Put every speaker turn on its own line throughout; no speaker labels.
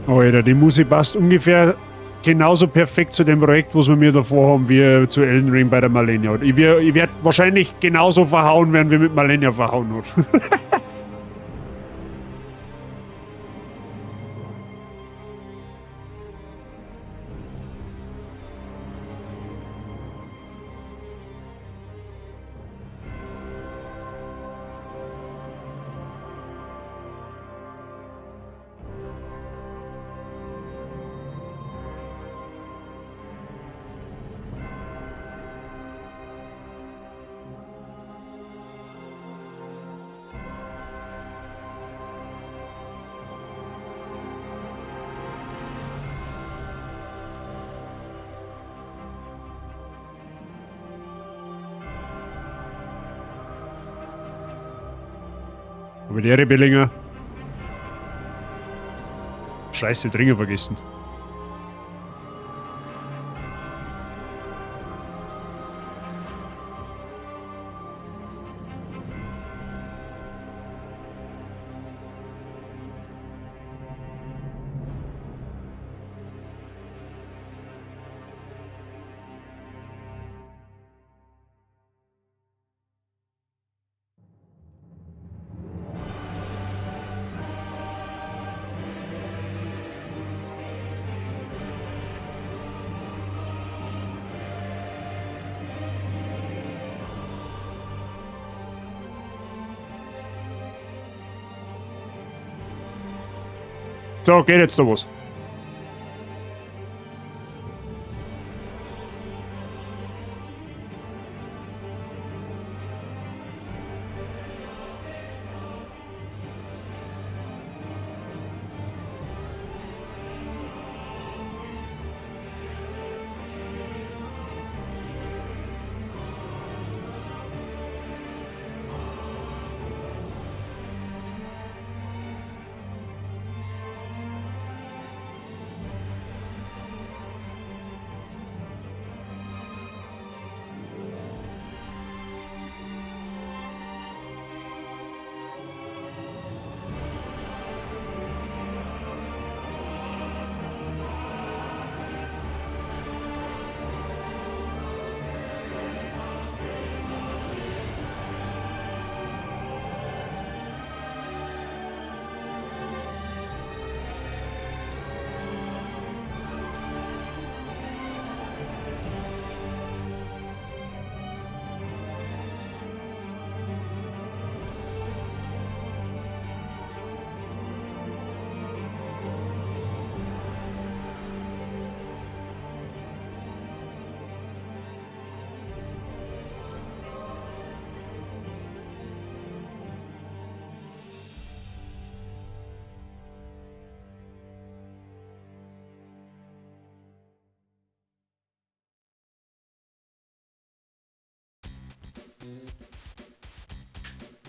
Alter, die Musik passt ungefähr genauso perfekt zu dem Projekt, was wir mir da vorhaben, wie zu Elden Ring bei der Malenia. Ich werd wahrscheinlich genauso verhauen werden, wie mit Malenia verhauen hat. Aber die Billinger. Scheiße, Dringe vergessen. So, geht jetzt da was.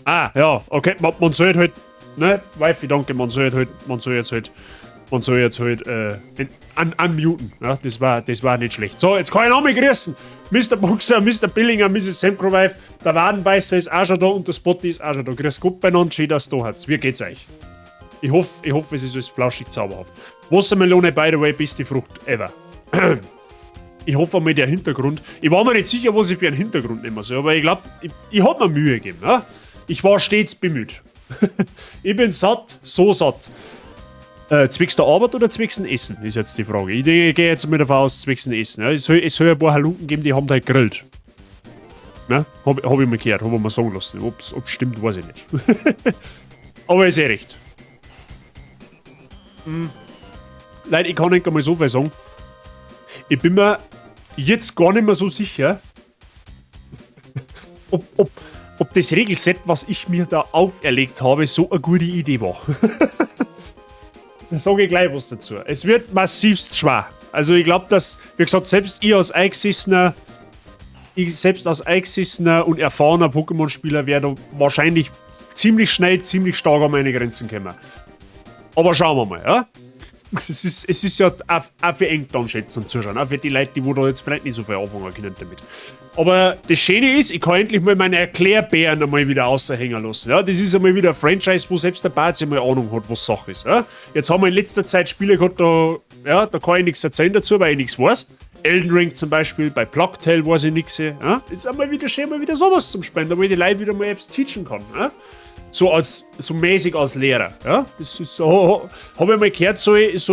Ah, ja, okay, man soll halt, ne, Wifi, danke, man soll halt, man soll jetzt halt, man soll jetzt halt, unmuten, ja, das war nicht schlecht. So, jetzt kann ich nochmal grüßen. Mr. Boxer, Mr. Billinger, Mrs. Semcrowife, der Wadenbeißer ist auch schon da und der Spotty ist auch schon da. Grüß Gott beieinander, schön, dass ihr da seid. Wie geht's euch? Ich hoffe, es ist alles flauschig zauberhaft. Wassermelone, by the way, beste Frucht ever. Ich hoffe einmal, der Hintergrund. Ich war mir nicht sicher, was ich für einen Hintergrund nehmen soll, aber ich glaub, ich hab mir Mühe gegeben. Ne? Ich war stets bemüht. Ich bin satt, so satt. Zwecks der Arbeit oder zwecks dem Essen, ist jetzt die Frage. Ich denke, ich gehe jetzt mal davon aus, zwecks dem Essen. Ja? Es soll ein paar Halunken geben, die haben halt gegrillt. Ne? Hab ich mal gehört, hab ich mir sagen lassen. Ob's stimmt, weiß ich nicht. Aber ist eh recht. Leute, ich kann nicht einmal so viel sagen. Ich bin mir jetzt gar nicht mehr so sicher, ob das Regelset, was ich mir da auferlegt habe, so eine gute Idee war. Da sage ich gleich was dazu. Es wird massivst schwer. Also ich glaub, dass, wie gesagt, selbst ich als eingesessener, ich selbst als eingesessener und erfahrener Pokémon-Spieler werde wahrscheinlich ziemlich schnell, ziemlich stark an meine Grenzen kommen. Aber schauen wir mal, ja? Es ist ja auch für eng dann schön zum Zuschauen, auch für die Leute, die wo da jetzt vielleicht nicht so viel anfangen können damit. Aber das Schöne ist, ich kann endlich mal meine Erklärbären einmal wieder außerhängen lassen. Ja, das ist einmal wieder ein Franchise, wo selbst der Bazi mal Ahnung hat, was Sache ist. Ja? Jetzt haben wir in letzter Zeit Spiele gehabt, da, ja, da kann ich nichts erzählen dazu, weil ich nichts weiß. Elden Ring zum Beispiel, bei Plague Tale weiß ich nichts. Ja? Ist einmal wieder schön, mal wieder sowas zum Spielen, da wo ich die Leute wieder mal etwas teachen kann. Ja? So mäßig als Lehrer. Ja? Das ist so, habe ich mal gehört, so ist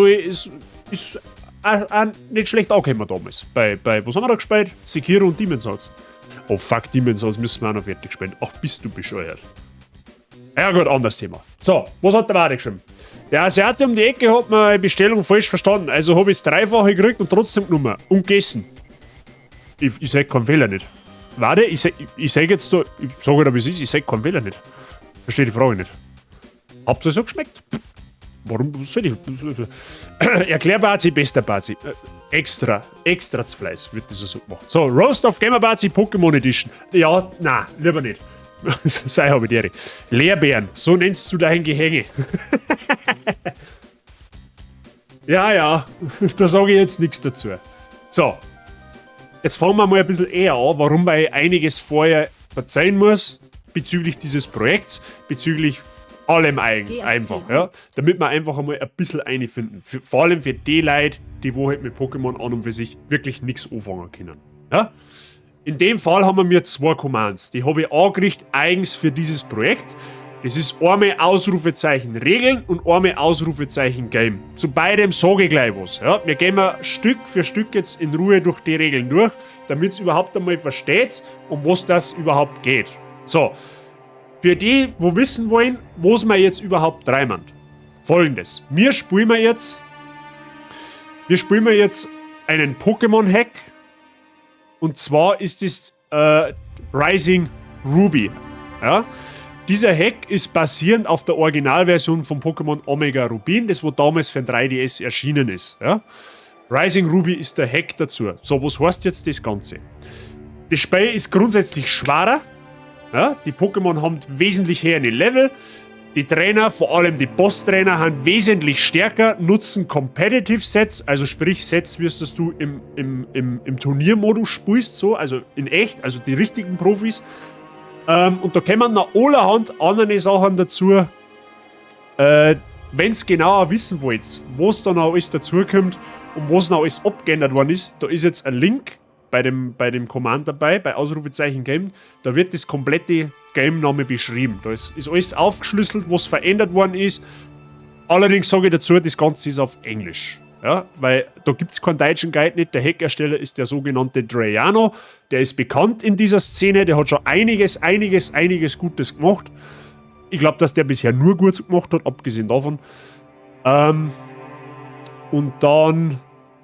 auch nicht schlecht angekommen damals. Bei, was haben wir da gespielt? Sekiro und Demon's Souls. Oh fuck, Demon's Souls müssen wir auch noch fertig spielen. Ach, bist du bescheuert. Ja gut, anderes Thema. So, was hat der Wade geschrieben? Der Asiate um die Ecke hat mir eine Bestellung falsch verstanden. Also habe ich es Dreifache gekriegt und trotzdem genommen. Und gegessen. Ich sag keinen Fehler nicht. Warte, ich sag jetzt da, ich sage dir, wie es ist, ich sag keinen Fehler nicht. Verstehe die Frage nicht. Habt ihr so geschmeckt? Warum soll ich? Erklär Bazi, bester Bazi. Extra, extra zu Fleiß wird das so gemacht. So, Roast of Gamer Bazi Pokémon Edition. Ja, na, lieber nicht. Sei habe ich die Ehre. Leerbären, so nennst du dein Gehänge. Ja, da sage ich jetzt nichts dazu. So, jetzt fangen wir mal ein bisschen eher an, warum, weil ich einiges vorher verzeihen muss bezüglich dieses Projekts, bezüglich allem eigen, einfach, ja, damit wir einfach einmal ein bisschen einfinden. Vor allem für die Leute, die wo halt mit Pokémon an und für sich wirklich nichts anfangen können. Ja? In dem Fall haben wir mir zwei Commands. Die habe ich angerichtet eigens für dieses Projekt. Das ist einmal Ausrufezeichen Regeln und einmal Ausrufezeichen Game. Zu beidem sage ich gleich was. Ja? Wir gehen mal Stück für Stück jetzt in Ruhe durch die Regeln durch, damit ihr überhaupt einmal versteht, um was das überhaupt geht. So, für die, wo wissen wollen, was wir jetzt überhaupt treiben. Folgendes. Wir spielen jetzt einen Pokémon-Hack. Und zwar ist es Rising Ruby. Ja? Dieser Hack ist basierend auf der Originalversion von Pokémon Omega Rubin, das wo damals für ein 3DS erschienen ist. Ja? Rising Ruby ist der Hack dazu. So, was heißt jetzt das Ganze? Das Spiel ist grundsätzlich schwerer. Ja? Die Pokémon haben wesentlich höhere Level. Die Trainer, vor allem die Boss-Trainer, sind wesentlich stärker, nutzen Competitive Sets, also sprich Sets, wie es du im Turniermodus spielst, so, also in echt, also die richtigen Profis. Und da kommen noch allerhand andere Sachen dazu. Wenn ihr genauer wissen wollt, was da noch alles dazukommt und was noch alles abgeändert worden ist, da ist jetzt ein Link bei dem Command dabei, bei Ausrufezeichen Game. Da wird das komplette Game nochmal beschrieben. Da ist alles aufgeschlüsselt, was verändert worden ist. Allerdings sage ich dazu, das Ganze ist auf Englisch. Ja, weil da gibt es keinen deutschen Guide nicht. Der Hack-Ersteller ist der sogenannte Drayano. Der ist bekannt in dieser Szene. Der hat schon einiges, einiges, einiges Gutes gemacht. Ich glaube, dass der bisher nur Gutes gemacht hat, abgesehen davon. Und dann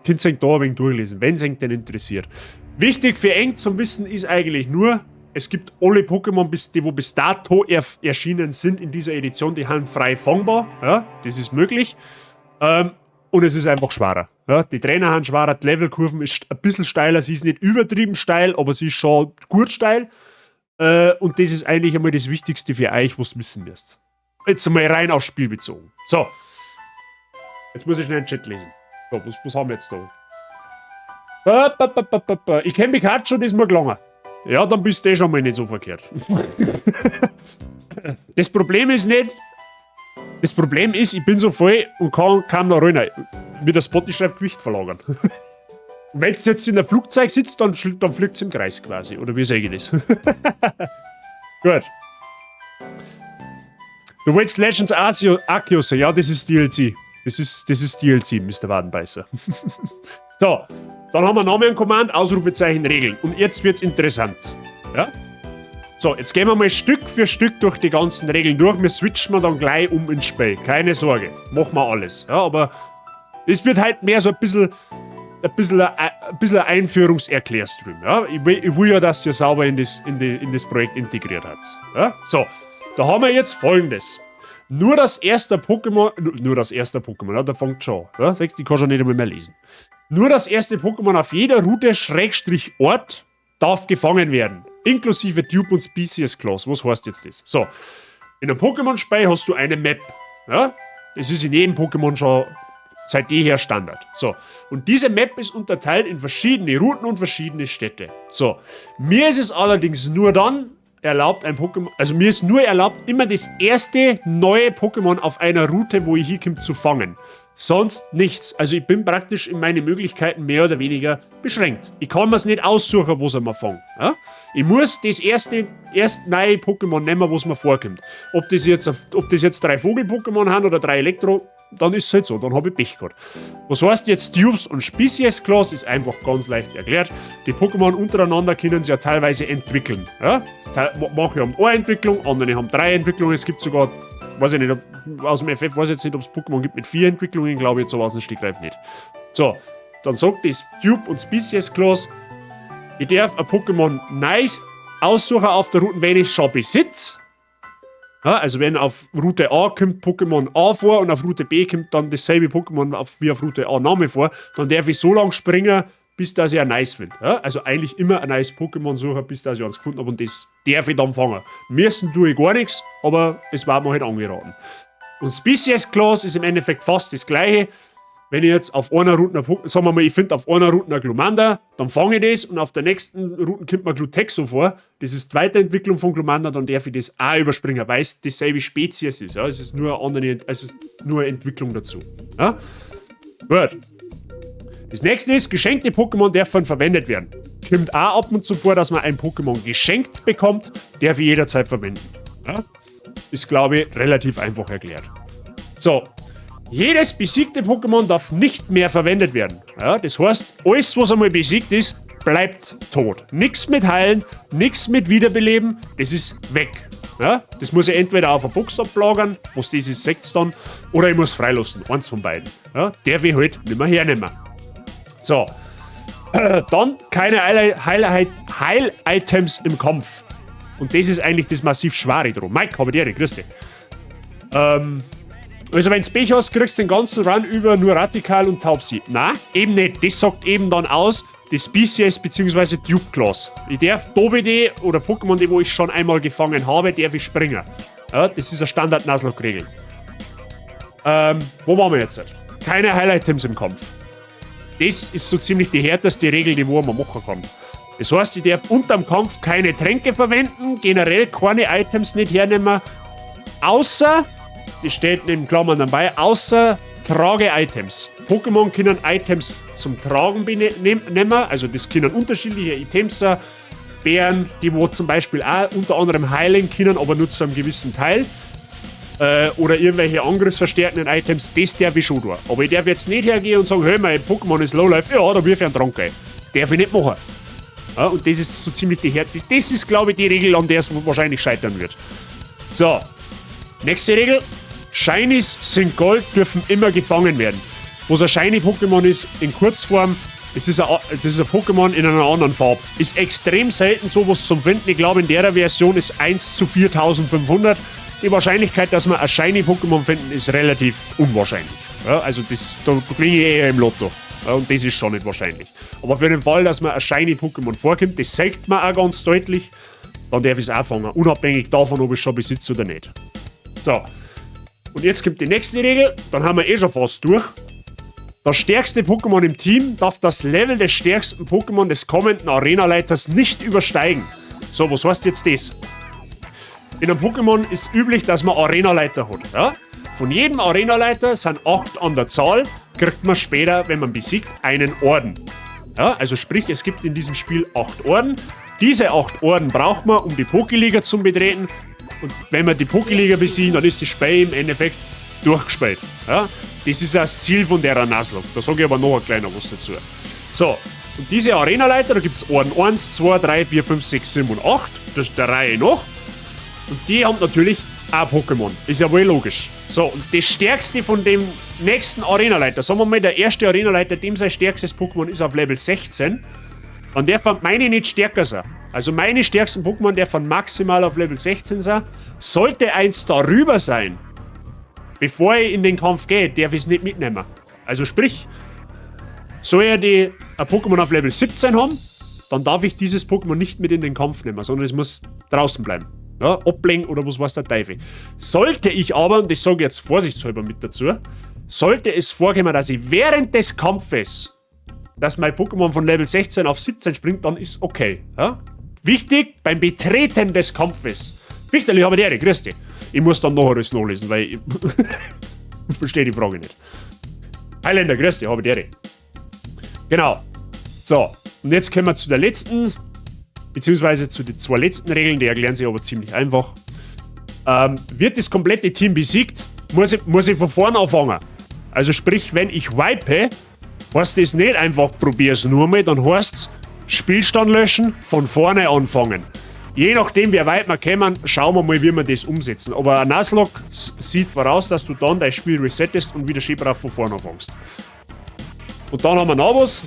könnt ihr da ein wenig durchlesen, wenn es euch denn interessiert. Wichtig für eng zum Wissen ist eigentlich nur, es gibt alle Pokémon, die wo bis dato erschienen sind in dieser Edition, die haben frei fangbar. Ja, das ist möglich. Und es ist einfach schwerer. Ja, die Trainer haben schwerer, die Levelkurven ist ein bisschen steiler, sie ist nicht übertrieben steil, aber sie ist schon gut steil. Und das ist eigentlich einmal das Wichtigste für euch, was wissen müsst. Jetzt einmal rein aufs Spiel bezogen. So. Jetzt muss ich schnell den Chat lesen. So, was haben wir jetzt da? Ich kenne Pikachu, das ist mir gelangen. Ja, dann bist du eh schon mal nicht so verkehrt. Das Problem ist nicht. Das Problem ist, ich bin so voll und kann kaum noch rein. Wie der Spotty schreibt, Gewicht verlagern. Und wenn du jetzt in der Flugzeug sitzt, dann fliegt es im Kreis quasi. Oder wie sage ich das? Gut. Du willst Legends Arceus, ja, das ist DLC. Das ist DLC, Mr. Wadenbeißer. So, dann haben wir noch einen Command, Ausrufezeichen Regeln. Und jetzt wird's interessant. Ja? So, jetzt gehen wir mal Stück für Stück durch die ganzen Regeln durch. Wir switchen wir dann gleich um ins Spiel. Keine Sorge. Machen wir alles. Ja, aber es wird halt mehr so ein bisschen ein Einführungserklärstream. Ja? Ich will ja, dass ihr sauber in das Projekt integriert habt. Ja? So, da haben wir jetzt Folgendes. Nur das erste Pokémon, nur das erste Pokémon, ja, da fängt schon. Ja? Siehst, ich kann schon nicht einmal mehr lesen. Nur das erste Pokémon auf jeder Route Schrägstrich Ort darf gefangen werden. Inklusive Dupe und Species Clause. Was heißt jetzt das? So, in einem Pokémon-Spiel hast du eine Map. Ja? Das ist in jedem Pokémon schon so. Seit jeher Standard. So. Und diese Map ist unterteilt in verschiedene Routen und verschiedene Städte. So. Mir ist es allerdings nur dann erlaubt, ein Pokémon, also mir ist nur erlaubt, immer das erste neue Pokémon auf einer Route, wo ich hinkomme, zu fangen. Sonst nichts. Also ich bin praktisch in meine Möglichkeiten mehr oder weniger beschränkt. Ich kann mir's nicht aussuchen, wo ich mir fange. Ja? Ich muss das erst neue Pokémon nehmen, was mir vorkommt. Ob das jetzt drei Vogel-Pokémon haben oder drei Elektro, dann ist es halt so, dann habe ich Pech gehabt. Was heißt jetzt Dupes und Species Clause, ist einfach ganz leicht erklärt. Die Pokémon untereinander können sich ja teilweise entwickeln. Ja? Manche haben eine Entwicklung, andere haben drei Entwicklungen. Es gibt sogar, weiß ich nicht, aus dem FF weiß ich jetzt nicht, ob es Pokémon gibt mit vier Entwicklungen, glaube ich jetzt aber aus dem Stegreif nicht. So, dann sagt das Dupe und Species Clause, ich darf ein Pokémon nice aussuchen auf der Route, wenn ich schon besitze. Ja, also wenn auf Route A kommt Pokémon A vor und auf Route B kommt dann dasselbe Pokémon wie auf Route A nochmal vor, dann darf ich so lange springen, bis dass ich ein neues finde. Ja, also eigentlich immer ein neues Pokémon suchen, bis dass ich eins gefunden habe, und das darf ich dann fangen. Müssen tue ich gar nichts, aber es war mir halt angeraten. Und Species Clause ist im Endeffekt fast das Gleiche. Wenn ich jetzt auf einer Route, sagen wir mal, ich finde auf einer Route ein Glumanda, dann fange ich das und auf der nächsten Route kommt mir Glutexo vor. Das ist die Weiterentwicklung von Glumanda, dann darf ich das auch überspringen, weil es dieselbe Spezies ist. Ja? Es ist nur eine andere, es ist nur eine Entwicklung dazu. Ja? Gut. Das Nächste ist, geschenkte Pokémon dürfen verwendet werden. Kommt auch ab und zu vor, dass man ein Pokémon geschenkt bekommt, darf ich jederzeit verwenden. Ja? Ist, glaube ich, relativ einfach erklärt. So, jedes besiegte Pokémon darf nicht mehr verwendet werden. Ja, das heißt, alles, was einmal besiegt ist, bleibt tot. Nichts mit Heilen, nichts mit Wiederbeleben, das ist weg. Ja, das muss ich entweder auf der Box ablagern, was das ist, seht's dann, oder ich muss freilassen. Eins von beiden. Ja, darf ich halt nicht mehr hernehmen. So. Dann keine Heil-Items im Kampf. Und das ist eigentlich das massiv Schwere drum. Mike, habe dir, grüß dich. Also wenn du Pech hast, kriegst du den ganzen Run über nur Rattikarl und Taubsi. Na, eben nicht. Das sagt eben dann aus, die Species bzw. Dupe Clause. Ich darf Dobede oder Pokémon, die wo ich schon einmal gefangen habe, darf ich springen. Ja, das ist eine Standard-Nuzlocke-Regel. Wo waren wir jetzt? Keine Heil-Items im Kampf. Das ist so ziemlich die härteste Regel, die wo man machen kann. Das heißt, ich darf unterm Kampf keine Tränke verwenden, generell keine Items nicht hernehmen, außer, das steht in Klammern dabei, außer Trage-Items. Pokémon können Items zum Tragen nehmen, also das können unterschiedliche Items sein. Bären, die wo zum Beispiel auch unter anderem heilen können, aber nur zu einem gewissen Teil. Oder irgendwelche angriffsverstärkenden Items, das darf ich schon tun. Aber ich darf jetzt nicht hergehen und sagen, hey, mein Pokémon ist Lowlife, ja, da wirf ich einen Trank rein. Darf ich nicht machen. Ja, und das ist so ziemlich die Härte. Das ist, glaube ich, die Regel, an der es wahrscheinlich scheitern wird. So, nächste Regel. Shinies sind Gold, dürfen immer gefangen werden. Was ein Shiny-Pokémon ist, in Kurzform, es ist ein Pokémon in einer anderen Farbe. Ist extrem selten, sowas zum Finden. Ich glaube, in der Version ist 1 zu 4500. Die Wahrscheinlichkeit, dass wir ein Shiny-Pokémon finden, ist relativ unwahrscheinlich. Ja, also da gewinne ich eher im Lotto. Ja, und das ist schon nicht wahrscheinlich. Aber für den Fall, dass mir ein Shiny-Pokémon vorkommt, das sagt man auch ganz deutlich, dann darf ich es auch fangen. Unabhängig davon, ob ich es schon besitze oder nicht. So. Und jetzt kommt die nächste Regel, dann haben wir eh schon fast durch. Das stärkste Pokémon im Team darf das Level des stärksten Pokémon des kommenden Arenaleiters nicht übersteigen. So, was heißt jetzt das? In einem Pokémon ist üblich, dass man Arenaleiter hat. Ja? Von jedem Arenaleiter sind 8 an der Zahl, kriegt man später, wenn man besiegt, einen Orden. Ja, also sprich, es gibt in diesem Spiel 8 Orden. Diese 8 Orden braucht man, um die Pokéliga zu betreten. Und wenn wir die Pokéliga besiegen, dann ist das Spiel im Endeffekt durchgespielt. Ja? Das ist das Ziel von der Nuzlocke. Da sage ich aber noch ein kleiner was dazu. So, und diese Arenaleiter, da gibt es Orden 1, 2, 3, 4, 5, 6, 7 und 8. Das ist der Reihe nach. Und die haben natürlich auch Pokémon. Ist ja wohl logisch. So, und das stärkste von dem nächsten Arenaleiter, sagen wir mal, der erste Arenaleiter, dem sein stärkstes Pokémon ist auf Level 16, dann darf meine nicht stärker sein. Also meine stärksten Pokémon dürfen maximal auf Level 16 sein. Sollte eins darüber sein, bevor ich in den Kampf gehe, darf ich es nicht mitnehmen. Also sprich, soll er ein Pokémon auf Level 17 haben, dann darf ich dieses Pokémon nicht mit in den Kampf nehmen, sondern es muss draußen bleiben. Ja, ablenken oder was weiß der Teufel. Sollte ich aber, und das sage ich jetzt vorsichtshalber mit dazu, sollte ich Sollte es vorkommen, dass ich während des Kampfes, dass mein Pokémon von Level 16 auf 17 springt, dann ist okay. Ja? Wichtig, beim Betreten des Kampfes. Wichtig, ich habe die Ehre, grüß dich. Ich muss dann nachher alles nachlesen, weil ich verstehe die Frage nicht. Highlander, grüß dich, habe die Ehre. Genau. So, und jetzt kommen wir zu der letzten, beziehungsweise zu den zwei letzten Regeln, die erklären sich aber ziemlich einfach. Wird das komplette Team besiegt, muss ich von vorn anfangen. Also sprich, wenn ich wipe, heißt das nicht einfach, probier's nur mal, dann heißt's Spielstand löschen, von vorne anfangen. Je nachdem, wie weit wir kommen, schauen wir mal, wie wir das umsetzen. Aber ein Nuzlocke sieht voraus, dass du dann dein Spiel resettest und wieder schön brav von vorne anfängst. Und dann haben wir noch was.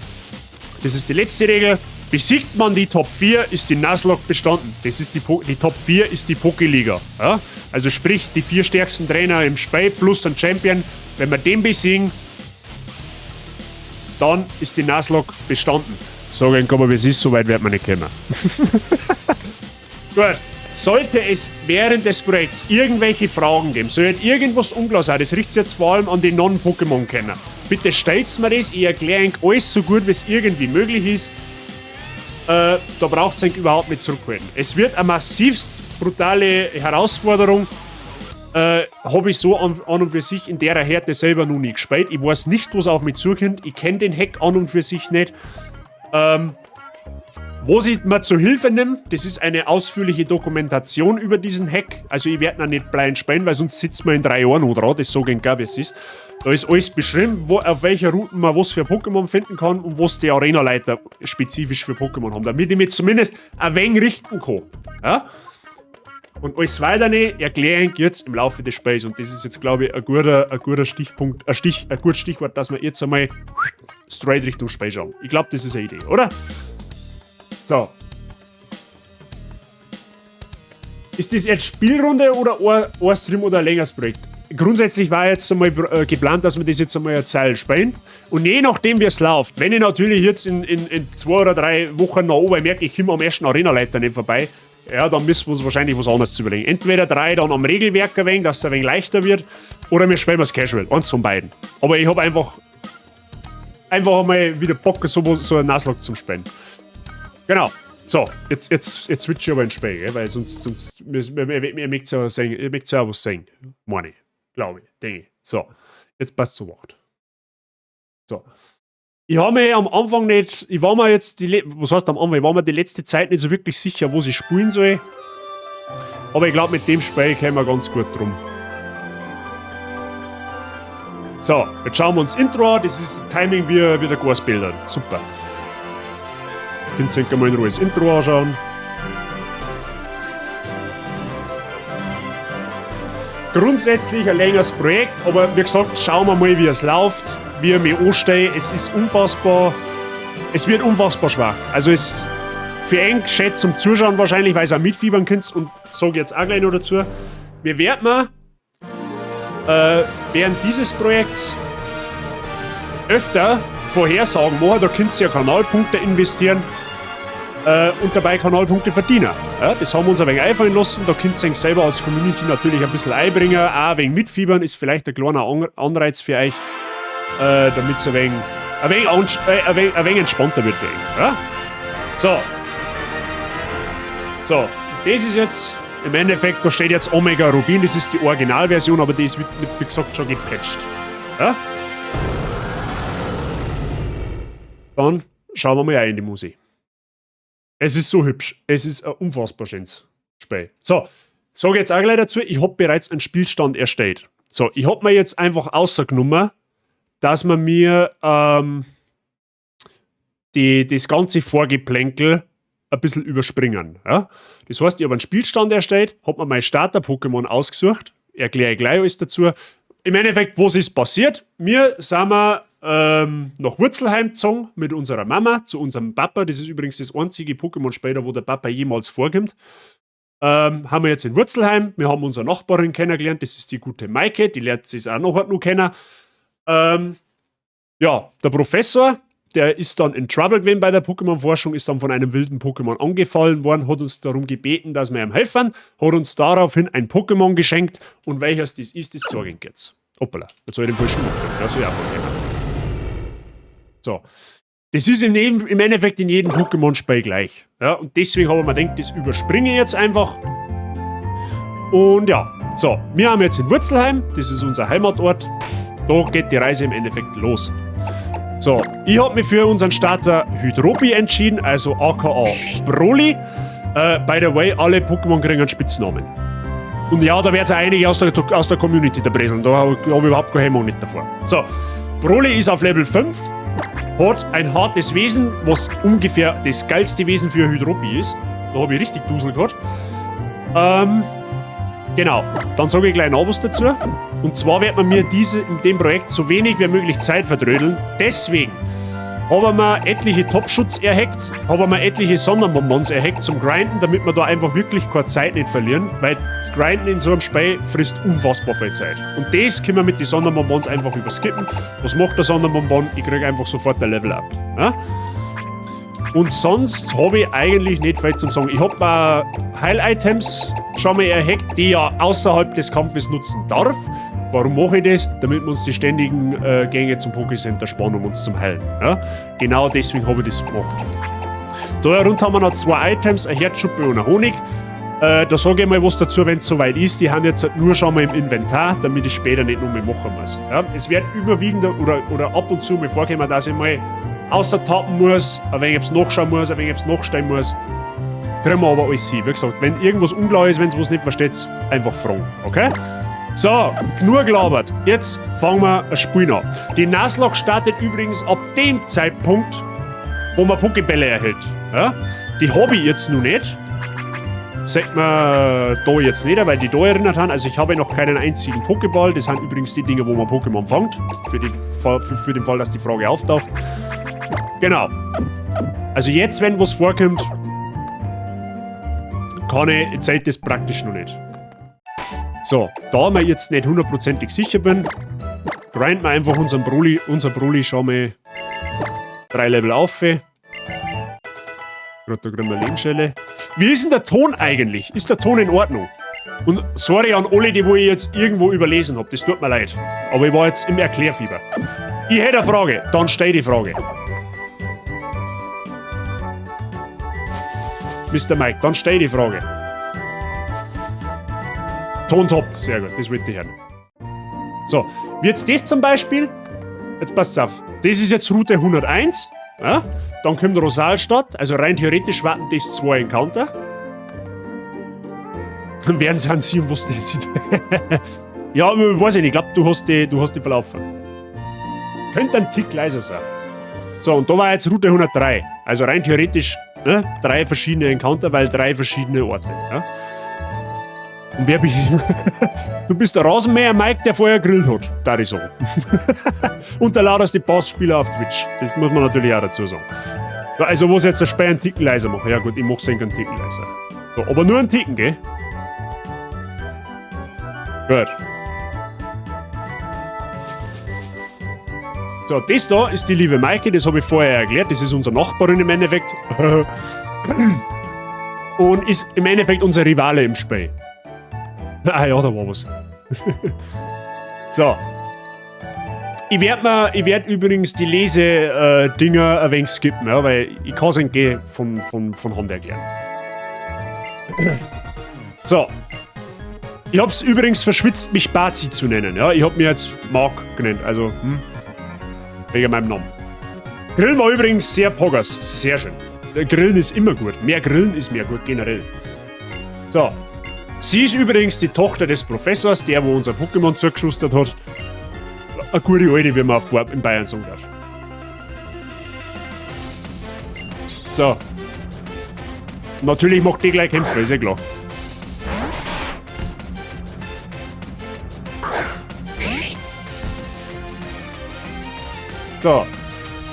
Das ist die letzte Regel. Besiegt man die Top 4, ist die Nuzlocke bestanden. Das ist die Top 4 ist die Pokéliga. Ja? Also sprich, die 4 stärksten Trainer im Spiel plus ein Champion. Wenn wir den besiegen, dann ist die Nuzlocke bestanden. Sag ich, aber wie es ist, so weit wird man nicht kommen. Gut. Sollte es während des Projekts irgendwelche Fragen geben, sollte irgendwas unklar sein, das richtet sich jetzt vor allem an die Non-Pokémon-Kenner. Bitte stellt's mir das, ich erkläre euch alles so gut, wie es irgendwie möglich ist. Da braucht's euch überhaupt nicht zurückhalten. Es wird eine massivst brutale Herausforderung. Hab ich so an und für sich in der Härte selber noch nie gespielt. Ich weiß nicht, was auf mich zukommt. Ich kenn den Hack an und für sich nicht. Was ich mir zu Hilfe nehme, das ist eine ausführliche Dokumentation über diesen Hack. Also ich werde noch nicht blind spielen, weil sonst sitzt man in 3 Jahren noch dran. Das sage ich gar, wie es ist. Da ist alles beschrieben, auf welcher Route man was für Pokémon finden kann und was die Arena-Leiter spezifisch für Pokémon haben, damit ich mich zumindest ein wenig richten kann. Ja? Und alles Weitere erkläre ich jetzt im Laufe des Spiels. Und das ist jetzt, glaube ich, ein guter Stichpunkt, ein, Stich, ein gutes Stichwort, dass wir jetzt einmal straight Richtung Spiel schauen. Ich glaube, das ist eine Idee, oder? So. Ist das jetzt Spielrunde oder ein Stream oder ein längeres Projekt? Grundsätzlich war jetzt einmal geplant, dass wir das jetzt einmal eine Zeit spielen. Und je nachdem, wie es läuft, wenn ich natürlich jetzt in 2 oder 3 Wochen nach oben merke, ich komme am ersten Arena-Leiter nicht vorbei, ja, dann müssen wir uns wahrscheinlich was anderes überlegen. Entweder 3 dann am Regelwerk ein wenig, dass es ein wenig leichter wird, oder wir spielen es casual. Eins von beiden. Aber ich hab einfach einmal wieder Bock, so ein Nuzlocke zum Spielen. Genau. So, jetzt switch ich aber ins Spiel, gell? Weil sonst müssen wir, ihr mögt ja sehen, ihr mögt ja was sehen. Meine ich. Glaube ich, denke ich. So, jetzt passt zu Wort. So. Ich habe mir am Anfang nicht, ich war mir jetzt, die, was heißt am Anfang, ich war mir die letzte Zeit nicht so wirklich sicher, wo ich spielen soll. Aber ich glaub, mit dem Spiel kommen wir ganz gut drum. So, jetzt schauen wir uns Intro an, das ist das Timing wie der Gasbilder. Super. Könnt ihr mal in Ruhe das Intro anschauen. Grundsätzlich ein längeres Projekt, aber wie gesagt, schauen wir mal, wie es läuft, wie ich mich anstehe. Es ist unfassbar, es wird unfassbar schwer. Also es für eng geschätzt zum Zuschauen wahrscheinlich, weil es auch mitfiebern könnt und sage jetzt auch gleich noch dazu. Wir werden während dieses Projekts öfter Vorhersagen machen, da könnt ihr ja Kanalpunkte investieren und dabei Kanalpunkte verdienen. Ja, das haben wir uns ein wenig einfallen lassen, da könnt ihr euch selber als Community natürlich ein bisschen einbringen, auch ein wenig mitfiebern, ist vielleicht ein kleiner Anreiz für euch, damit es ein wenig entspannter wird für euch. Ja? So. So, das ist jetzt im Endeffekt, da steht jetzt Omega Rubin, das ist die Originalversion, aber die ist, wie gesagt, schon gepatcht. Ja? Dann schauen wir mal rein in die Musik. Es ist so hübsch. Es ist ein unfassbar schönes Spiel. So, sage jetzt auch gleich dazu, ich hab bereits einen Spielstand erstellt. So, ich hab mir jetzt einfach ausgenommen, dass man mir das ganze Vorgeplänkel ein bisschen überspringen. Ja? Das heißt, ich hab einen Spielstand erstellt, hab mir mein Starter-Pokémon ausgesucht, erkläre ich gleich alles dazu. Im Endeffekt, was ist passiert? Wir sind wir nach Wurzelheim gezogen mit unserer Mama zu unserem Papa. Das ist übrigens das einzige Pokémon-Spiel, wo der Papa jemals vorkommt. Haben wir jetzt in Wurzelheim. Wir haben unsere Nachbarin kennengelernt. Das ist die gute Maike. Die lernt sich auch noch kennen. Ja, der Professor, der ist dann in Trouble gewesen bei der Pokémon-Forschung, ist dann von einem wilden Pokémon angefallen worden, hat uns darum gebeten, dass wir ihm helfen, hat uns daraufhin ein Pokémon geschenkt und welches das ist, das zeige ich jetzt. Hoppala, jetzt habe ich den falschen Knopf gedrückt. Das ist ja auch vorgekommen. So. Das ist im Endeffekt in jedem Pokémon-Spiel gleich. Ja, und deswegen habe ich mir gedacht, das überspringe ich jetzt einfach. Und ja, so, wir haben jetzt in Wurzelheim, das ist unser Heimatort. Da geht die Reise im Endeffekt los. So, ich habe mich für unseren Starter Hydropi entschieden, also aka Broly. By the way, alle Pokémon kriegen einen Spitznamen. Und ja, da werden einige aus der Community da breseln, da habe ich überhaupt keine Hemmung nicht davor. So, Broly ist auf Level 5, hat ein hartes Wesen, was ungefähr das geilste Wesen für Hydropi ist. Da habe ich richtig Dusel gehabt. Genau, dann sage ich gleich noch was dazu. Und zwar wird man mir in dem Projekt so wenig wie möglich Zeit verdrödeln. Deswegen haben wir etliche Top-Schutz erhackt, haben wir etliche Sonderbonbons erhackt zum Grinden, damit wir da einfach wirklich keine Zeit nicht verlieren, weil Grinden in so einem Spiel frisst unfassbar viel Zeit. Und das können wir mit den Sonderbonbons einfach überskippen. Was macht der Sonderbonbon? Ich kriege einfach sofort ein Level Up. Ja? Und sonst habe ich eigentlich nicht viel zum Sagen. Ich habe Heil-Items schon mal erhackt, die ich ja außerhalb des Kampfes nutzen darf. Warum mache ich das? Damit wir uns die ständigen Gänge zum Pokécenter sparen, um uns zum Heilen. Ja? Genau deswegen habe ich das gemacht. Da herunter haben wir noch zwei Items, eine Herzschuppe und ein Honig. Da sage ich mal was dazu, wenn es soweit ist. Die haben jetzt halt nur schon mal im Inventar, damit ich später nicht noch mehr machen muss. Ja? Es wird überwiegend oder ab und zu mal vorkommen, dass ich mal außertappen muss, ein wenig etwas nachschauen muss, ein wenig etwas nachstellen muss. Kriegen wir aber alles hin. Wie gesagt, wenn irgendwas unklar ist, wenn ihr was nicht versteht, einfach fragen. Okay? So, genug gelabert. Jetzt fangen wir ein Spiel an. Die Nuzlocke startet übrigens ab dem Zeitpunkt, wo man Pokébälle erhält. Ja? Die habe ich jetzt noch nicht. Sagt man da jetzt nicht, weil die da erinnert haben. Also ich habe noch keinen einzigen Pokéball. Das sind übrigens die Dinge, wo man Pokémon fängt. Für den Fall, dass die Frage auftaucht. Genau. Also jetzt, wenn was vorkommt, kann ich, zählt das praktisch noch nicht. So, da wir jetzt nicht hundertprozentig sicher bin, grinden wir einfach unseren Broly, unser Broly schon mal 3 Level auf. Gerade da kriegen wir Lehmschelle. Wie ist denn der Ton eigentlich? Ist der Ton in Ordnung? Und sorry an alle, die wo ich jetzt irgendwo überlesen hab, das tut mir leid. Aber ich war jetzt im Erklärfieber. Ich hätte eine Frage, dann stell die Frage. Mr. Mike, dann stell die Frage. Ton top, sehr gut, das wollte ich hören. So, wie jetzt das zum Beispiel, jetzt passt's auf, das ist jetzt Route 101, ja? Dann kommt Rosalstadt, also rein theoretisch warten das 2 Encounter. Dann werden sie an sie und was die jetzt. Ja, weiß ich nicht, ich glaube, du hast die verlaufen. Könnte ein Tick leiser sein. So, und da war jetzt Route 103, also rein theoretisch, ne, 3 verschiedene Encounter, weil 3 verschiedene Orte. Ja? Und wer bin ich? Du bist der Rasenmäher Mike, der vorher gegrillt hat, da ich sagen. Und der lauteste Bassspieler auf Twitch. Das muss man natürlich auch dazu sagen. Also, was jetzt der Speer einen Ticken leiser machen? Ja gut, ich mach's einen Ticken leiser. So, aber nur einen Ticken, gell? Gut. So, das da ist die liebe Maike, das habe ich vorher erklärt. Das ist unsere Nachbarin im Endeffekt. Und ist im Endeffekt unser Rivale im Spiel. Ah ja, da war was. So. Ich werd übrigens die Lese-Dinger ein wenig skippen, ja, weil ich kann es nicht von Hand erklären. So. Ich hab's übrigens verschwitzt, mich Bazi zu nennen. Ja? Ich hab mir jetzt Mark genannt, also, wegen meinem Namen. Grillen war übrigens sehr poggers. Sehr schön. Grillen ist immer gut. Mehr Grillen ist mehr gut, generell. So. Sie ist übrigens die Tochter des Professors, der, wo unser Pokémon zugeschustert hat. Eine gute Alte, wie man auf in Bayern sagen darf. So. Natürlich macht die gleich Kämpfe, ist ja klar. So.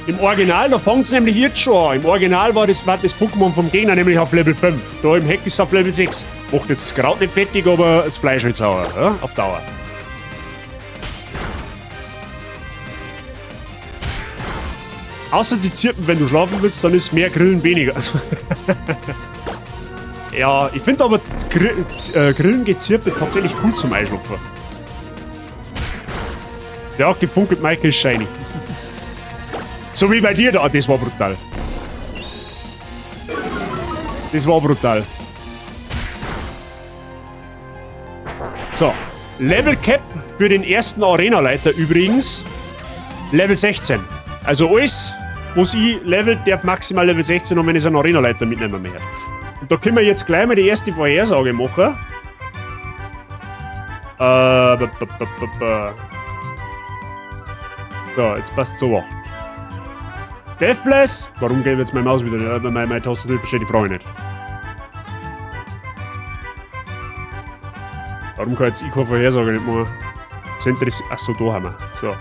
Im Original, da fängt es nämlich jetzt schon an. Im Original war das Pokémon vom Gegner nämlich auf Level 5. Da im Heck ist es auf Level 6. Macht jetzt das Kraut nicht fettig, aber das Fleisch halt sauer, ja? Auf Dauer. Außer die Zirpen, wenn du schlafen willst, dann ist mehr Grillen weniger. Ja, ich finde aber Grillengezirpe tatsächlich cool zum Einschlafen. Ja, gefunkelt Michael ist shiny. So wie bei dir da, das war brutal. Das war brutal. So, Level Cap für den ersten Arena-Leiter übrigens. Level 16. Also alles, was ich level, darf maximal Level 16 haben, wenn ich so einen Arena-Leiter mitnehmen möchte. Und da können wir jetzt gleich mal die erste Vorhersage machen. So, jetzt passt so. Deathblast? Warum geht jetzt meine Maus wieder? Meine Tastatur versteht die Frage nicht. Warum kann jetzt ich keine Vorhersage nicht machen? Achso, da haben wir. So.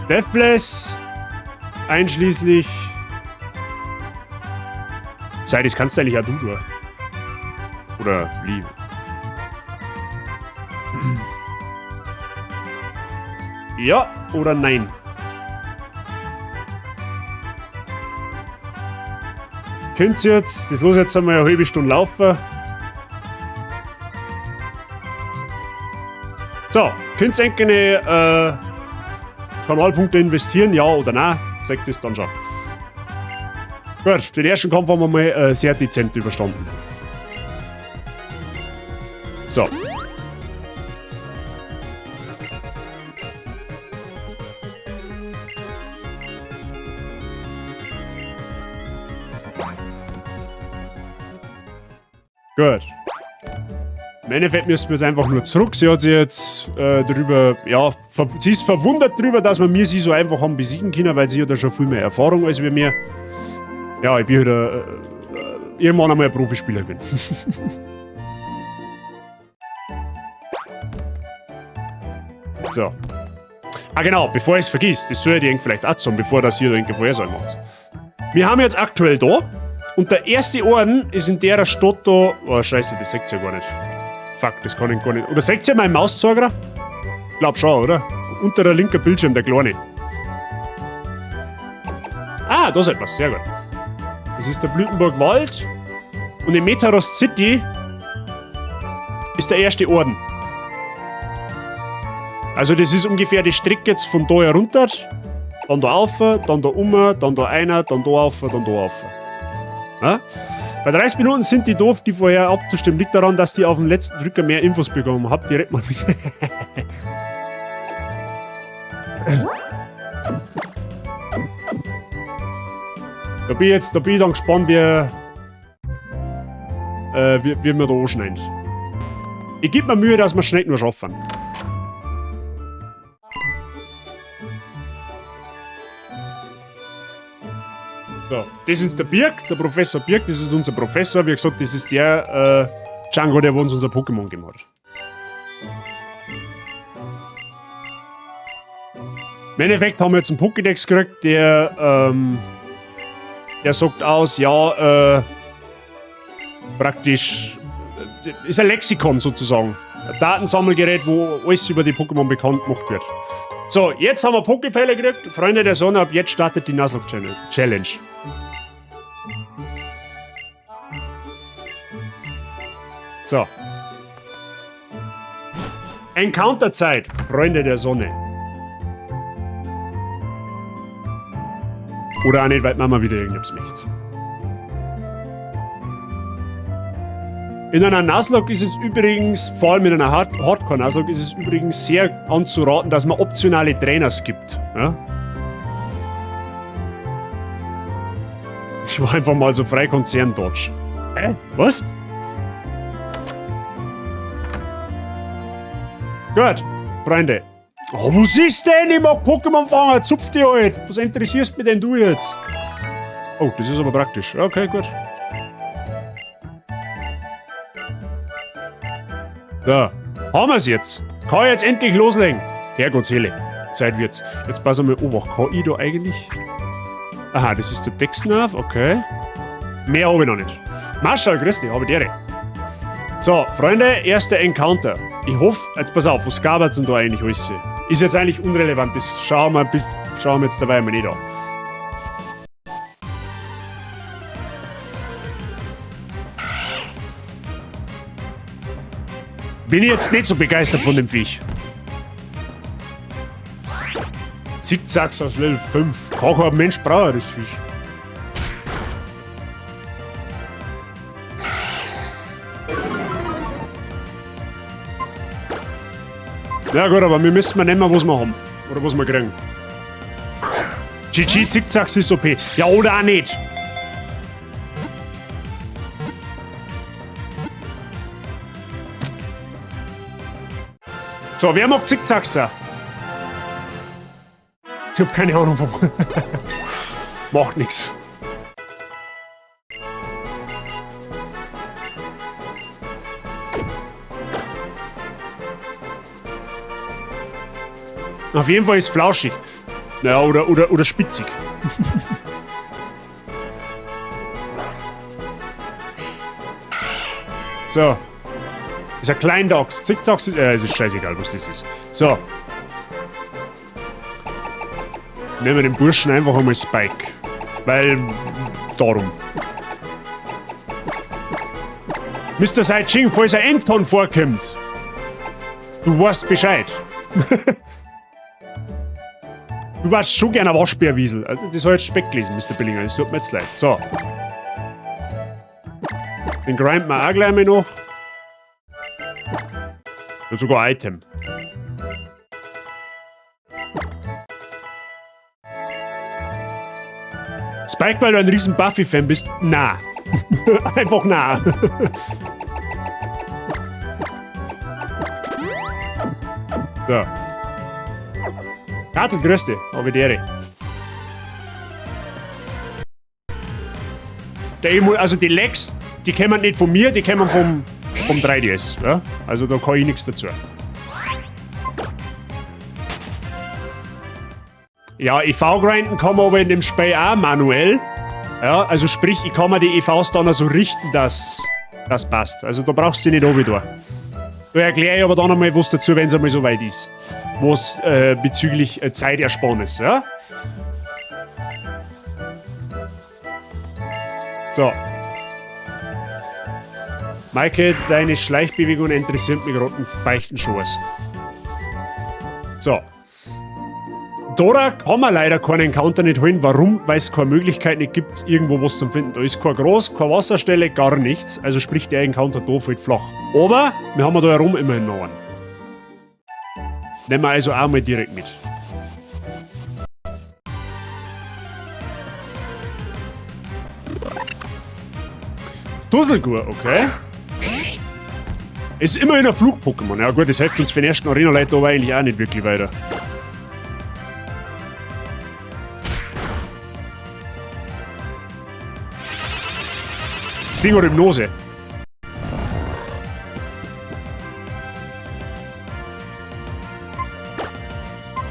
Deathblast. Einschließlich. Sei, das kannst du eigentlich auch du tun. Oder Lee. Ja oder nein? Könnt ihr jetzt, das los jetzt einmal eine halbe Stunde laufen. So, könnt ihr eine Kanalpunkte investieren, ja oder nein? Sagt es dann schon. Gut, den ersten Kampf haben wir mal sehr dezent überstanden. So. Gut. Im Endeffekt müssen wir jetzt einfach nur zurück. Sie hat sich jetzt drüber, ja, sie ist verwundert drüber, dass wir mir sie so einfach haben besiegen können, weil sie hat ja schon viel mehr Erfahrung als wir mir. Ja, ich bin halt irgendwann einmal ein Profispieler gewesen. So. Ah genau, bevor ich es vergiss, das soll ich dir vielleicht auch sagen, bevor das hier irgendeine Vorhersage macht. Wir haben jetzt aktuell da, und der erste Orden ist in der Stadt da. Oh scheiße, das seht ihr ja gar nicht. Fuck, das kann ich gar nicht. Oder seht ihr meinen Mauszeiger? Glaub schon, oder? Unter der linken Bildschirm, der kleine. Ah, da ist etwas, sehr gut. Das ist der Blütenburg Wald. Und in Metarost City ist der erste Orden. Also das ist ungefähr die Strecke jetzt von da herunter. Dann da auf, dann da um, dann da einer, dann da auf, dann da auf. Ja? Bei 30 Minuten sind die doof, die vorher abzustimmen. Liegt daran, dass die auf dem letzten Drücker mehr Infos bekommen. Habt direkt mal mit. Da bin ich jetzt, da bin ich dann gespannt, wie wir da anschneiden. Ich geb mir Mühe, dass wir schnell nur schaffen. So, das ist der Birk, der Professor Birk, das ist unser Professor. Wie gesagt, das ist der Django, der uns unser Pokémon gegeben hat. Im Endeffekt haben wir jetzt einen Pokédex gekriegt, der sagt aus, ja, praktisch, ist ein Lexikon sozusagen. Ein Datensammelgerät, wo alles über die Pokémon bekannt gemacht wird. So, jetzt haben wir Poképälle gekriegt. Freunde der Sonne, ab jetzt startet die Nuzlocke Challenge. So. Encounter-Zeit, Freunde der Sonne. Oder auch nicht, weil Mama wieder irgendwas möchte. In einer Nuzlocke ist es übrigens, vor allem in einer Hardcore-Nuzlocke, ist es übrigens sehr anzuraten, dass man optionale Trainers gibt. Ja? Ich war einfach mal so frei Konzern-Dodge. Hä? Was? Gut, Freunde. Oh, was ist denn? Ich mag Pokémon fangen, zupf dich halt. Was interessierst mich denn du jetzt? Oh, das ist aber praktisch. Okay, gut. So, haben wir's jetzt. Kann ich jetzt endlich loslegen. Herrgott, Seele. Zeit wird's. Jetzt pass einmal, Obacht, kann ich da eigentlich? Aha, das ist der Dexnav, okay. Mehr hab ich noch nicht. Marschall, grüß dich, hab ich dir. So, Freunde, erster Encounter. Ich hoffe, jetzt pass auf, was gab's denn da eigentlich alles? Ist jetzt eigentlich unrelevant, das schauen wir jetzt dabei mal nicht an. Bin ich jetzt nicht so begeistert von dem Viech. Zickzacks aus Level 5. Kann kein Mensch brauchen, das Viech. Ja gut, aber wir müssen mal nehmen, was wir haben. Oder was wir kriegen. GG, Zickzacks ist OP. Ja, oder auch nicht. So, wer mag Zickzackser? Ich hab keine Ahnung vom. Macht nix. Auf jeden Fall ist flauschig. Naja, oder spitzig. So. Ist ein Kleindachs. Zickzacks ist. Es ist scheißegal, was das ist. So. Nehmen wir den Burschen einfach einmal Spike. Weil. Darum. Mr. Sai Ching, falls ein Enton vorkommt. Du weißt Bescheid. Du warst schon gerne ein Waschbärwiesel. Also, das habe ich jetzt Speck gelesen, Mr. Billinger. Das tut mir jetzt leid. So. Den grinden wir auch gleich mal noch. Ja, sogar Item. Spike, weil du ein riesen Buffy-Fan bist? Na. Einfach na. So. Kartel, grüß dich. Habe die Ehre. Der Emo, also die Lags, die kommen nicht von mir, die kommen vom 3DS. Ja? Also da kann ich nichts dazu. Ja, EV grinden kann man aber in dem Spiel auch manuell. Ja, also sprich, ich kann mir die EVs dann also richten, dass das passt. Also da brauchst du dich nicht runter. Da erkläre ich aber dann einmal was dazu, wenn's einmal soweit ist. Was bezüglich Zeitersparnis, ja? So. Maike, deine Schleichbewegung interessiert mich gerade einen feuchten Schoß. So. Da kann man leider keinen Encounter nicht holen. Warum? Weil es keine Möglichkeit nicht gibt, irgendwo was zu finden. Da ist kein Gras, keine Wasserstelle, gar nichts. Also sprich, der Encounter da fällt flach. Aber wir haben da herum immerhin noch einen. Nehmen wir also auch mal direkt mit. Dusselgur, okay. Ist immerhin ein Flug-Pokémon. Ja gut, das hilft uns für den ersten Arena-Leiter aber eigentlich auch nicht wirklich weiter. Sing oder Hypnose.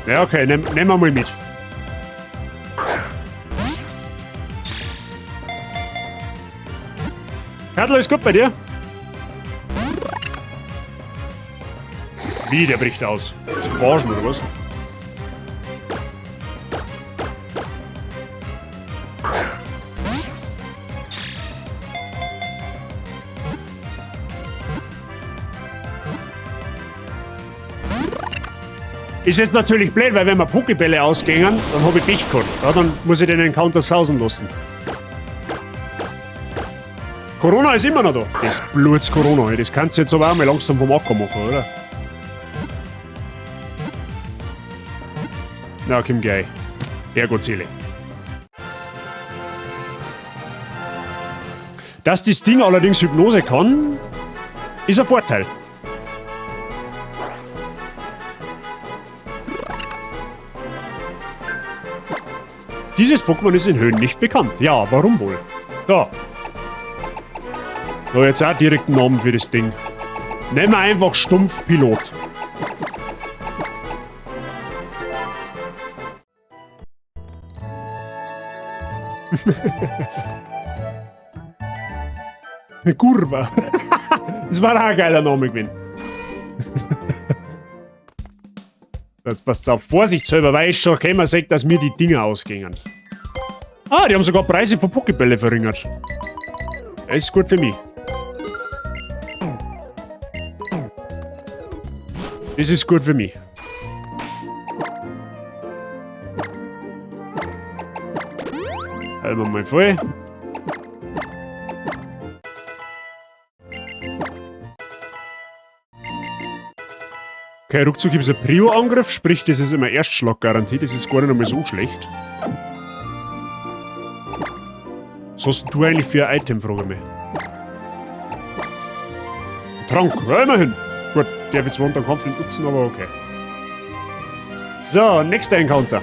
Ja, okay, nehmen wir mal mit. Kartl, alles gut bei dir? Wie, der bricht aus? Ist Branchen oder was? Ist jetzt natürlich blöd, weil wenn wir Pokébälle ausgängen, dann hab ich Pech gehabt. Ja, dann muss ich den Encounter sausen lassen. Corona ist immer noch da. Das bluts Corona, ey. Das kannst du jetzt aber auch mal langsam vom Acker machen, oder? Na, komm gleich. Herrgott, Seele. Dass das Ding allerdings Hypnose kann, ist ein Vorteil. Dieses Pokémon ist in Höhen nicht bekannt. Ja, warum wohl? So. So, jetzt auch direkt einen Namen für das Ding. Nehmen wir einfach stumpf Pilot. Kurva. Das war auch ein geiler Name gewesen. Das passt auf. Vorsichtshalber, weil ich schon gekommen sehe, dass mir die Dinger ausgingen. Ah, die haben sogar Preise von Pokébälle verringert. Das ist gut für mich. Das ist gut für mich. Halten wir mal voll. Okay, ruckzuck gibt es einen Prio-Angriff, sprich, das ist immer Erstschlaggarantie, das ist gar nicht einmal so schlecht. Was hast denn du eigentlich für ein Item, frage ich mich. Trank, ja, immerhin. Gut, der wird zwar unter dem Kampf nicht nutzen, aber okay. So, nächster Encounter.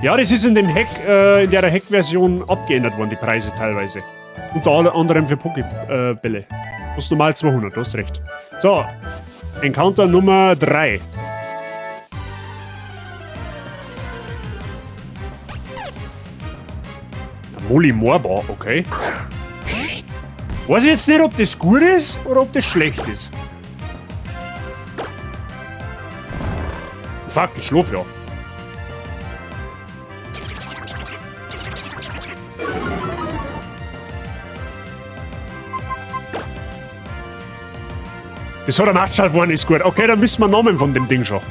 Ja, das ist in dem Hack, in der Hack-Version abgeändert worden, die Preise teilweise. Unter anderem für Pokébälle. Das ist normal 200, du hast recht. So, Encounter Nummer 3. Molly Morbar, okay. Weiß ich jetzt nicht, ob das gut ist oder ob das schlecht ist. Fuck, ich schlaf ja. Das hat er nachgeschaut worden, ist gut. Okay, dann wissen wir Namen von dem Ding schon.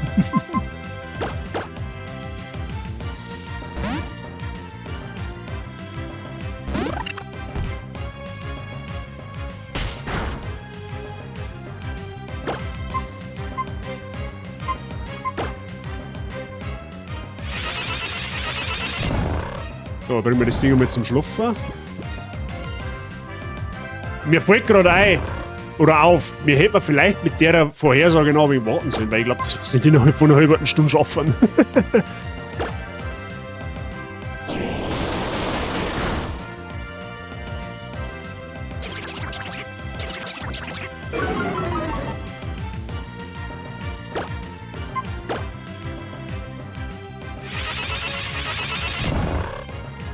So, bringen wir das Ding einmal zum Schlafen. Mir fällt gerade ein, oder auf, mir hätte man vielleicht mit der Vorhersage noch ein wenig warten sollen, weil ich glaube, das muss nicht innerhalb von einer halben Stunde schaffen.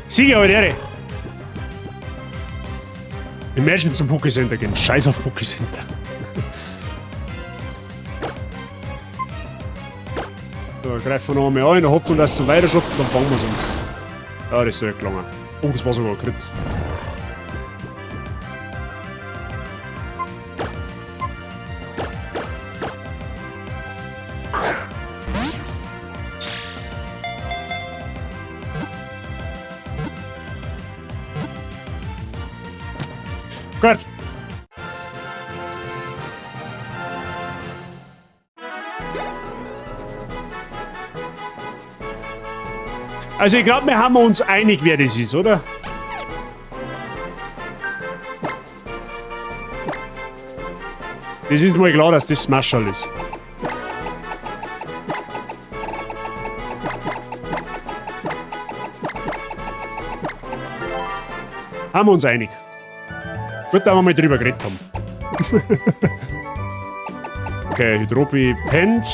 Sieh, aber der. Imagine zum Pokécenter gehen. Scheiß auf Pokécenter. So, greifen wir noch einmal an, in der Hoffnung, dass es weiter schafft, dann fangen wir es uns. Ja, das ist ja gelangen. Oh, das war sogar ein Crit. Gut. Also ich glaub, wir haben uns einig, wer das ist, oder? Das ist mal klar, dass das Smasherl ist. Haben wir uns einig. Gut, da wir mal drüber geredet haben. Okay, Hydropi pennt.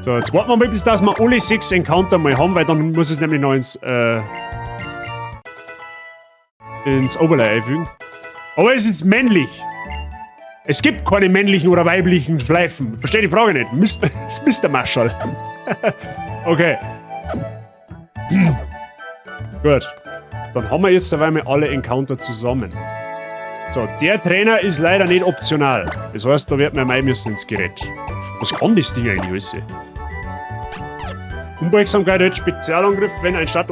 So, jetzt warten wir mal, bis dass wir alle 6 Encounter mal haben, weil dann muss es nämlich noch ins Overlay einfügen. Aber es ist männlich. Es gibt keine männlichen oder weiblichen Schleifen. Verstehe die Frage nicht. Das ist Mister Marshall. Okay. Gut. Dann haben wir jetzt einmal alle Encounter zusammen. So, der Trainer ist leider nicht optional. Das heißt, da wird man rein müssen ins Gerät. Was kann das Ding eigentlich alles? Unbeugsamkeit hat Spezialangriff, wenn ein Start...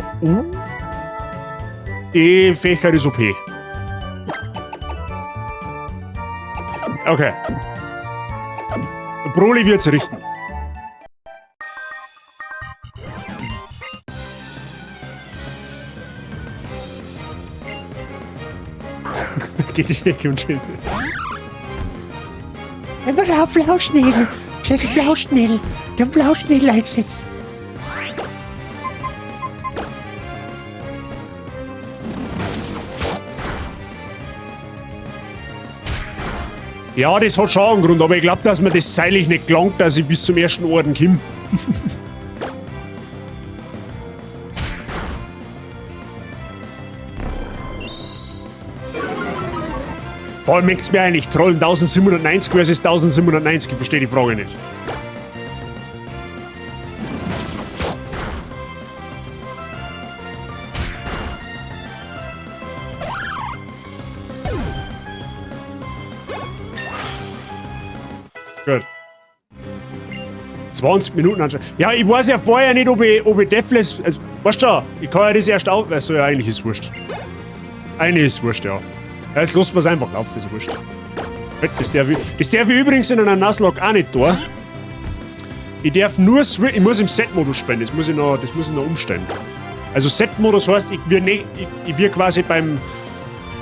Die Fähigkeit ist OP. Okay. Broly wird's richten. Geht die Ecke und chill.
Einfach auf Blauschnädel. Das ist Blauschnädel. Der Blauschnädel einsetzt.
Ja, das hat schon einen Grund, aber ich glaub, dass mir das zeitlich nicht gelangt, dass ich bis zum ersten Orden komme. Vor allem möcht's mir eigentlich trollen, 1790 versus 1790, ich verstehe die Frage nicht. Gut. 20 Minuten anscheinend. Ja, ich weiß ja vorher nicht, ob ich Deathless. Also, weißt du, ich kann ja das erst auf. Also, ja, eigentlich ist es wurscht. Eigentlich ist es wurscht, ja. Ja, jetzt lassen wir es einfach laufen, ist wurscht. Das darf ich übrigens in einer Nuzlocke auch nicht tun. Ich darf nur. Ich muss im Set-Modus spielen, das muss ich noch umstellen. Also Set-Modus heißt, ich werde quasi beim.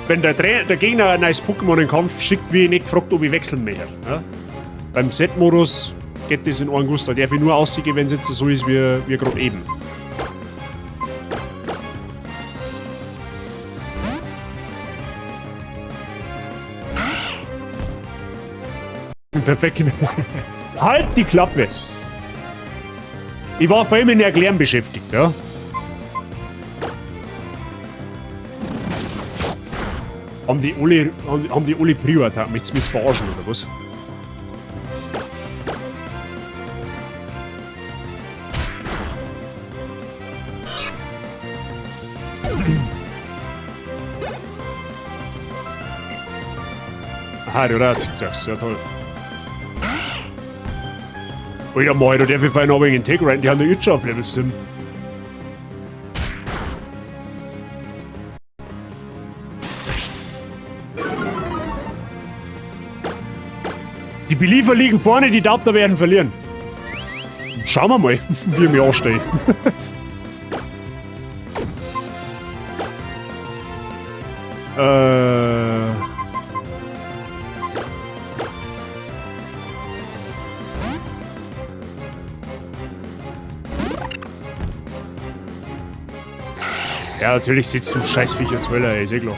Wenn der Gegner ein neues Pokémon in den Kampf schickt, wird ich nicht gefragt, ob ich wechseln möchte. Ja? Beim Set-Modus geht das in einen Guss. Da darf ich nur aussehen, wenn es jetzt so ist wie gerade eben. Perfekt. Halt die Klappe! Ich war vor allem in Erklären beschäftigt, ja. Haben die alle Prio-Attacken? Möchtest du mich verarschen, oder was? Aha, der hat Zickzacks, ja toll. Alter, mal, da darf ich bei einem in Tech rein, die haben ja jetzt schon auf Level 7. Die Believer liegen vorne, die Doubter werden verlieren. Schauen wir mal, wie ich mich anstehe. Ja, natürlich sitzt du Scheißviech als Höller, ey, ist eh klar.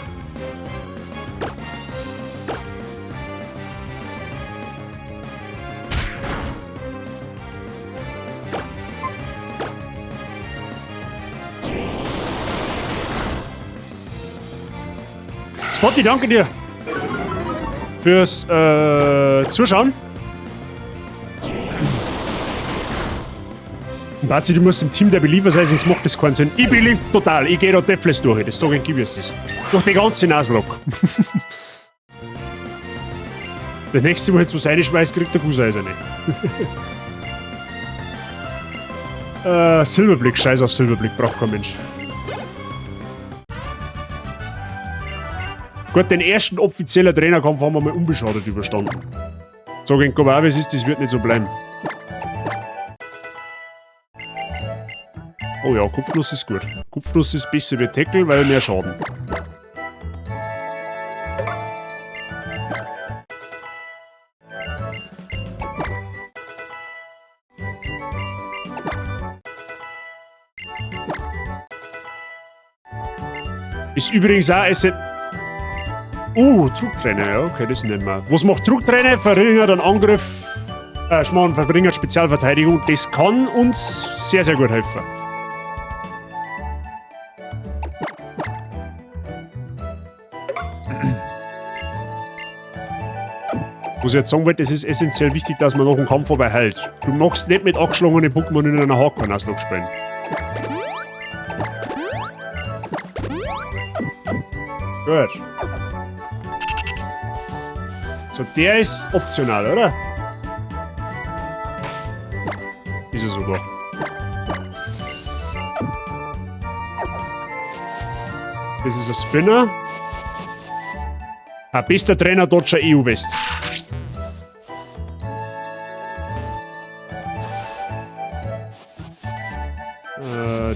Spotty, danke dir fürs Zuschauen. Bazi, du musst im Team der Believer sein, sonst macht das keinen Sinn. Ich believe total, ich gehe da Deathless durch, das sag ich, wie es ist. Durch die ganze Nuzlocke. Das nächste, wo ich jetzt was reinschmeißt, kriegt der Guseiser nicht. Silberblick, scheiß auf Silberblick, braucht kein Mensch. Gut, den ersten offiziellen Trainerkampf haben wir mal unbeschadet überstanden. Sag ich, wie es ist, das wird nicht so bleiben. Oh ja, Kopfnuss ist gut. Kopfnuss ist besser wie Tackle, weil mehr Schaden. Ist übrigens auch... Trugträne, ja, okay, das nehmen wir. Was macht Trugträne? Verringert einen Angriff... Schmarrn, verringert Spezialverteidigung. Das kann uns sehr, sehr gut helfen. Was ich jetzt sagen wollte, es ist essentiell wichtig, dass man noch einen Kampf vorbei hält. Du magst nicht mit angeschlagenen Pokémon in einer Hardcore-Nuzlocke spielen. Gut. So, der ist optional, oder? Ist er sogar. Das ist ein Spinner. Ah, bester Trainer Dodger EU West.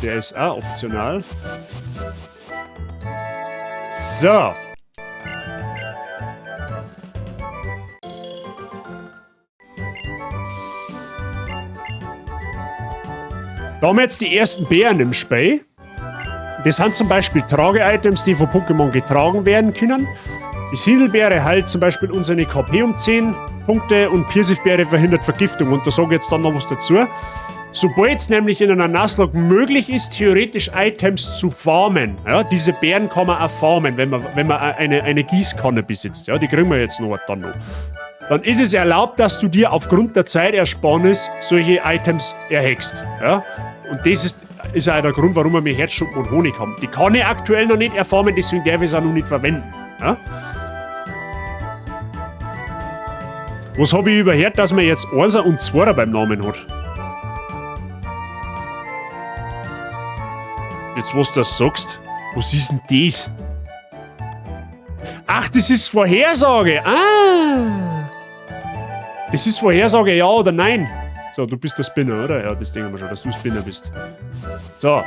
Der ist auch optional. So. Da haben wir jetzt die ersten Bären im Spiel. Das sind zum Beispiel Trage-Items, die von Pokémon getragen werden können. Die Sindelbeere heilt zum Beispiel unsere KP um 10 Punkte und Pirsifbeere verhindert Vergiftung. Und da sage ich jetzt dann noch was dazu. Sobald es nämlich in einer Nuzlocke möglich ist, theoretisch Items zu farmen. Ja, diese Beeren kann man auch farmen, wenn man eine Gießkanne besitzt. Ja, die kriegen wir jetzt noch, dann noch. Dann ist es erlaubt, dass du dir aufgrund der Zeitersparnis solche Items erhängst. Ja? Und das ist auch der Grund, warum wir mehr Herzschuppen und Honig haben. Die kann ich aktuell noch nicht erfarmen, deswegen darf ich es auch noch nicht verwenden. Ja? Was habe ich überhört, dass man jetzt Einser und Zweier beim Namen hat? Jetzt, was du das sagst, was ist denn das? Ach, das ist Vorhersage. Ah! Das ist Vorhersage, ja oder nein? So, du bist der Spinner, oder? Ja, das denken wir schon, dass du Spinner bist. So.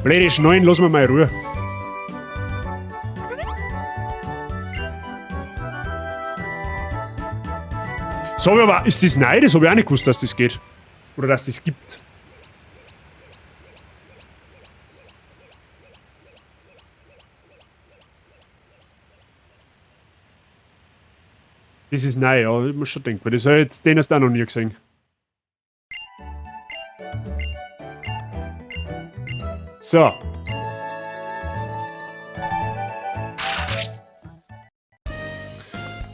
Blöde Schnallen, lass mir mal in Ruhe. So, aber ist das neu? Das hab ich auch nicht gewusst, dass das geht. Oder dass das gibt. Das ist neu, ja, ich muss schon denken, weil das hab ich jetzt, den hast du auch noch nie gesehen. So.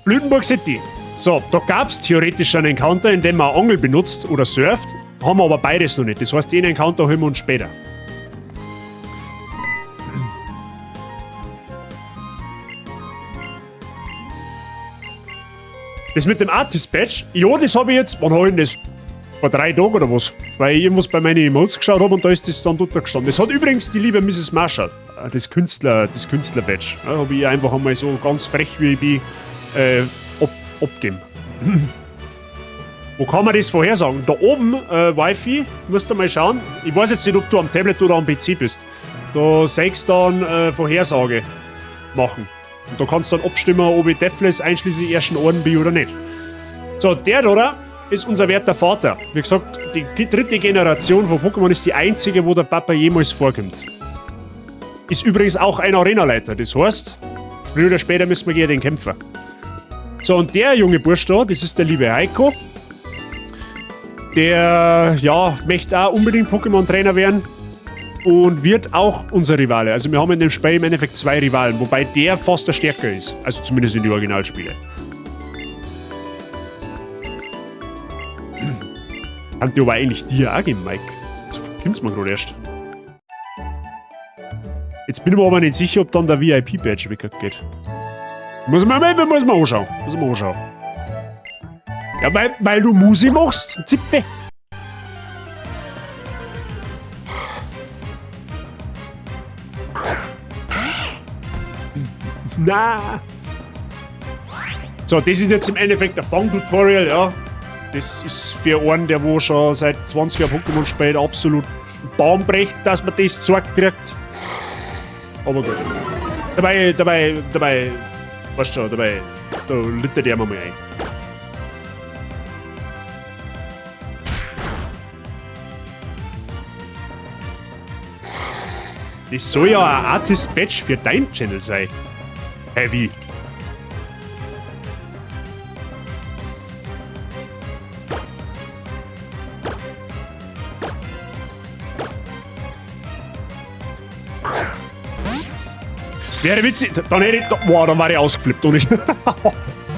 Blütenburg City. So, da gab's theoretisch einen Encounter, in dem man Angel benutzt oder surft, haben wir aber beides noch nicht. Das heißt, den Encounter holen wir uns später. Das mit dem Artist Badge, ja, das hab ich jetzt, wann hab ich denn das? Vor 3 Tagen oder was? Weil ich irgendwas bei meinen Emotes geschaut hab und da ist das dann drunter gestanden. Das hat übrigens die liebe Misses Marshall, das Künstler-Badge. Ja, hab ich ihr einfach einmal so ganz frech wie ich bin abgeben. Wo kann man das vorhersagen? Da oben, Wifi, musst du mal schauen. Ich weiß jetzt nicht, ob du am Tablet oder am PC bist. Da siehst du dann Vorhersage machen. Und da kannst du dann abstimmen, ob ich Deathless einschließlich ersten Orden bin oder nicht. So, der da, oder? Ist unser werter Vater. Wie gesagt, die dritte Generation von Pokémon ist die einzige, wo der Papa jemals vorkommt. Ist übrigens auch ein Arenaleiter. Das heißt, früher oder später müssen wir gegen den kämpfen. So, und der junge Bursch da, das ist der liebe Heiko. Der, ja, möchte auch unbedingt Pokémon-Trainer werden. Und wird auch unser Rivale. Also wir haben in dem Spiel im Endeffekt 2 Rivalen, wobei der fast der Stärker ist. Also zumindest in den Originalspielen. Kann die aber eigentlich dir auch geben, Mike. Jetzt kommt's mir gerade erst. Jetzt bin ich mir aber nicht sicher, ob dann der V I P-Badge weggeht. Muss man, muss man anschauen. Muss man anschauen. Ja, weil du Musi machst, Zipfe. Na. So, das ist jetzt im Endeffekt ein Fang-Tutorial, ja. Das ist für einen, der wo schon seit 20 Jahren Pokémon spielt, absolut bahnbrechend, dass man das gezeigt kriegt. Aber gut. Dabei, weißt schon, dabei, da littert er mal ein. Das soll ja ein Artist-Badge für dein Channel sein. Hä, wie? Wäre witzig, dann hätte ich, boah, dann war ich ausgeflippt, oder?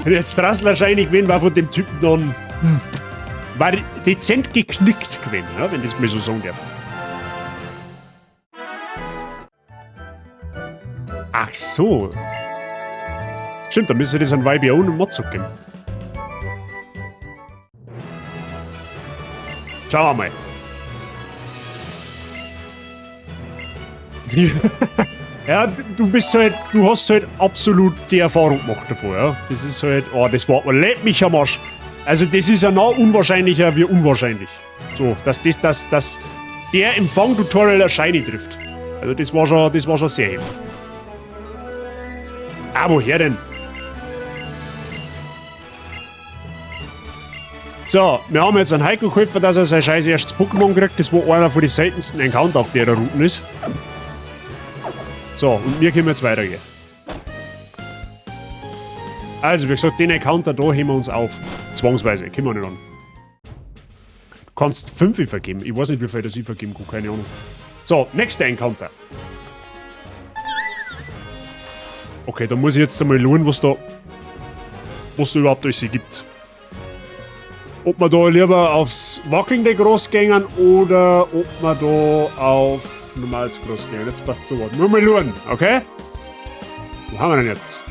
Wenn jetzt Trassler wahrscheinlich gewesen war von dem Typen, dann war ich dezent geknickt gewesen, ja, wenn ich das mal so sagen darf. Ach so. Stimmt, dann müsste das an YBO und Mozart geben. Schauen wir mal. Ja, du bist halt, du hast halt absolut die Erfahrung gemacht davor, ja. Das ist halt, oh, das war, oh, leck mich am Arsch. Also das ist ja noch unwahrscheinlicher wie unwahrscheinlich. So, dass der im Fang-Tutorial eine Shiny trifft. Also das war schon sehr heftig. Ah, woher denn? So, wir haben jetzt einen Heiko geholfen, dass er sein scheiß erstes Pokémon kriegt. Das war einer von den seltensten Encounter auf der Route ist. So, und wir können jetzt weitergehen. Also, wie gesagt, den Encounter da heben wir uns auf. Zwangsweise, können wir nicht an. Du kannst 5 vergeben. Ich weiß nicht, wie viel das ich vergeben kann, keine Ahnung. So, nächster Encounter. Okay, da muss ich jetzt einmal schauen, was da überhaupt alles gibt. Ob wir da lieber aufs wackelnde Gras gehen oder ob wir da auf normales Gras gehen. Jetzt passt so was. Nur mal schauen, okay? Wo haben wir denn jetzt?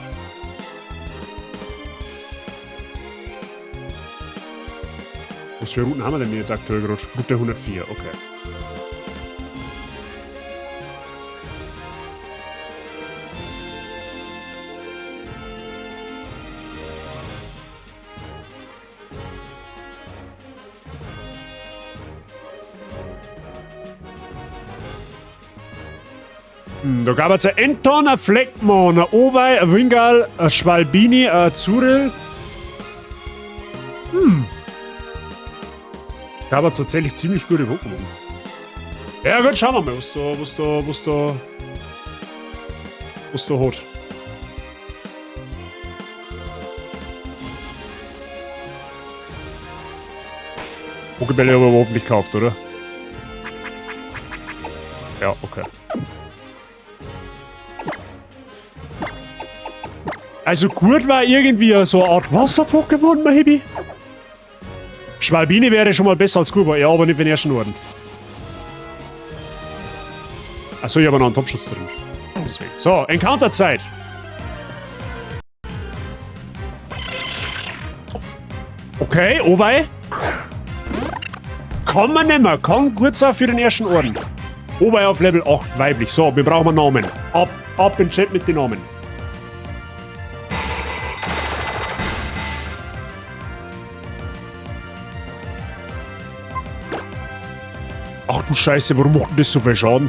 Was für Routen haben wir denn jetzt aktuell gerade? Route 104, okay. Da gab es ein Enton, ein Fleckmon, ein Owei, ein Wingal, ein Schwalbini, ein Zuril. Gab es tatsächlich ziemlich gute Pokémon. Ja gut, schauen wir mal, was da, was da, was da, was da hat. Pokébälle habe ich aber hoffentlich gekauft, oder? Ja, okay. Also gut war irgendwie so eine Art Wasser-Pokémon, maybe? Schwalbini wäre schon mal besser als Gurba, ja, aber nicht für den ersten Orden. Achso, ich habe noch einen Topschutz drin. Deswegen. So, Encounter-Zeit. Okay, Owei. Kann man nimmer. Kann gut sein für den ersten Orden. Owei auf Level 8, weiblich. So, wir brauchen einen Namen. Ab, ab in den Chat mit den Namen. Ach du Scheiße, warum macht denn das so viel Schaden?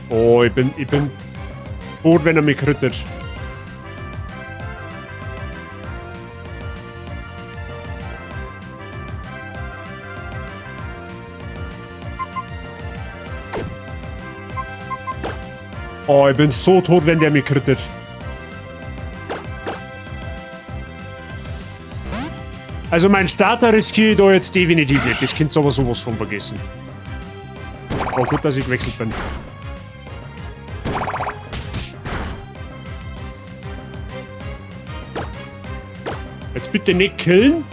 Oh, ich bin tot, wenn er mich crittet. Oh, ich bin so tot, wenn der mich crittet. Also mein Starter riskiere ich da jetzt definitiv nicht. Das könnt ihr aber sowas von vergessen. Oh, gut, dass ich gewechselt bin. Jetzt bitte nicht killen.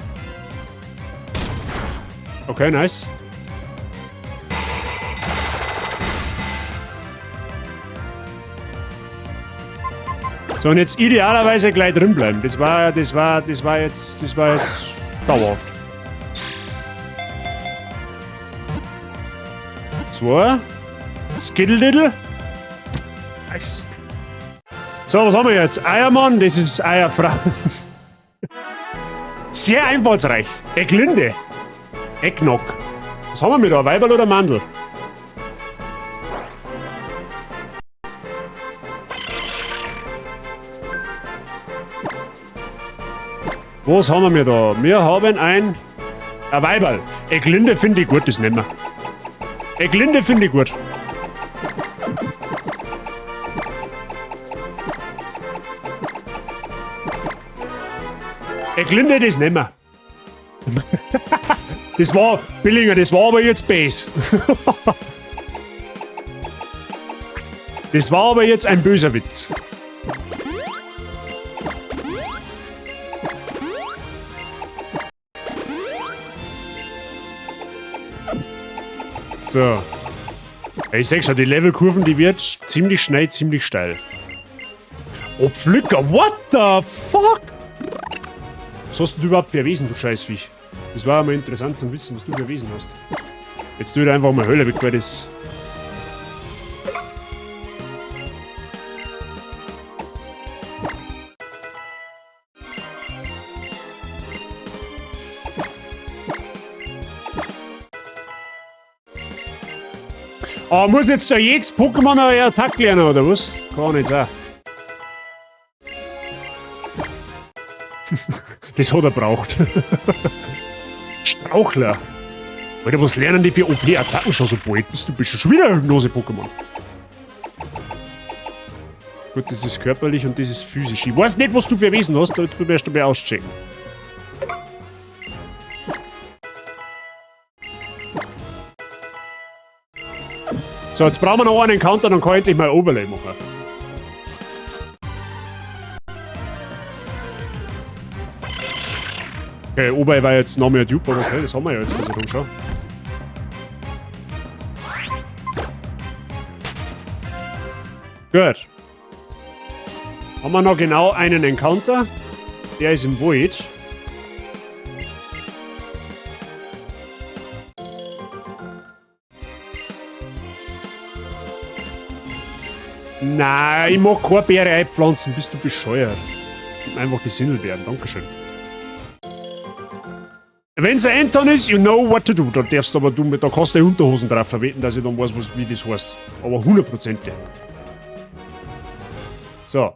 Okay, nice. So, und jetzt idealerweise gleich drin bleiben. Das war jetzt dauerhaft. 2. Skittle-Diddle. Nice. So, was haben wir jetzt? Eiermann, das ist Eierfrau. Sehr einfallsreich. Ecklinde. Eggnog. Was haben wir da? Weiberl oder Mandel? Was haben wir da? Wir haben ein Weiberl. Ecklinde finde ich gut, das nehmen wir. Ecklinde finde ich gut. Ecklinde, das nehmen wir. Das war billiger, das war aber jetzt Base. Das war aber jetzt ein böser Witz. So. Ja, ich seh schon, die Levelkurven, die wird ziemlich schnell, ziemlich steil. Oh, Pflücker, what the fuck? Was hast denn du überhaupt für ein Wesen, du Scheißviech? Das war mal interessant zu wissen, was du für ein Wesen hast. Jetzt tue ich einfach mal Hölle weg, weil das... Oh, muss jetzt da jedes Pokémon eine Attacke lernen, oder was? Kann nicht sein. Das hat er braucht. Strauchler. Alter, was lernen die für O P-Attacken schon so bald? Bist du bist schon wieder ein Hypnose-Pokémon. Gut, das ist körperlich und das ist physisch. Ich weiß nicht, was du für Wesen hast, jetzt musst du mal auschecken. So, jetzt brauchen wir noch einen Encounter, dann kann ich endlich mal Overlay machen. Okay, Obei war jetzt noch mehr Dupe, aber okay, das haben wir ja jetzt Gott sei Dank schon. Gut. Haben wir noch genau einen Encounter. Der ist im Void. Nein, ich mag keine Beere einpflanzen, bist du bescheuert. Gib mir einfach die Sindelbeeren, dankeschön. Wenn's ein Anton ist, you know what to do. Da darfst aber du mit, da kannst du die Unterhosen drauf verwenden, dass ich dann weiß, was, wie das heißt. Aber hundertprozentig. So.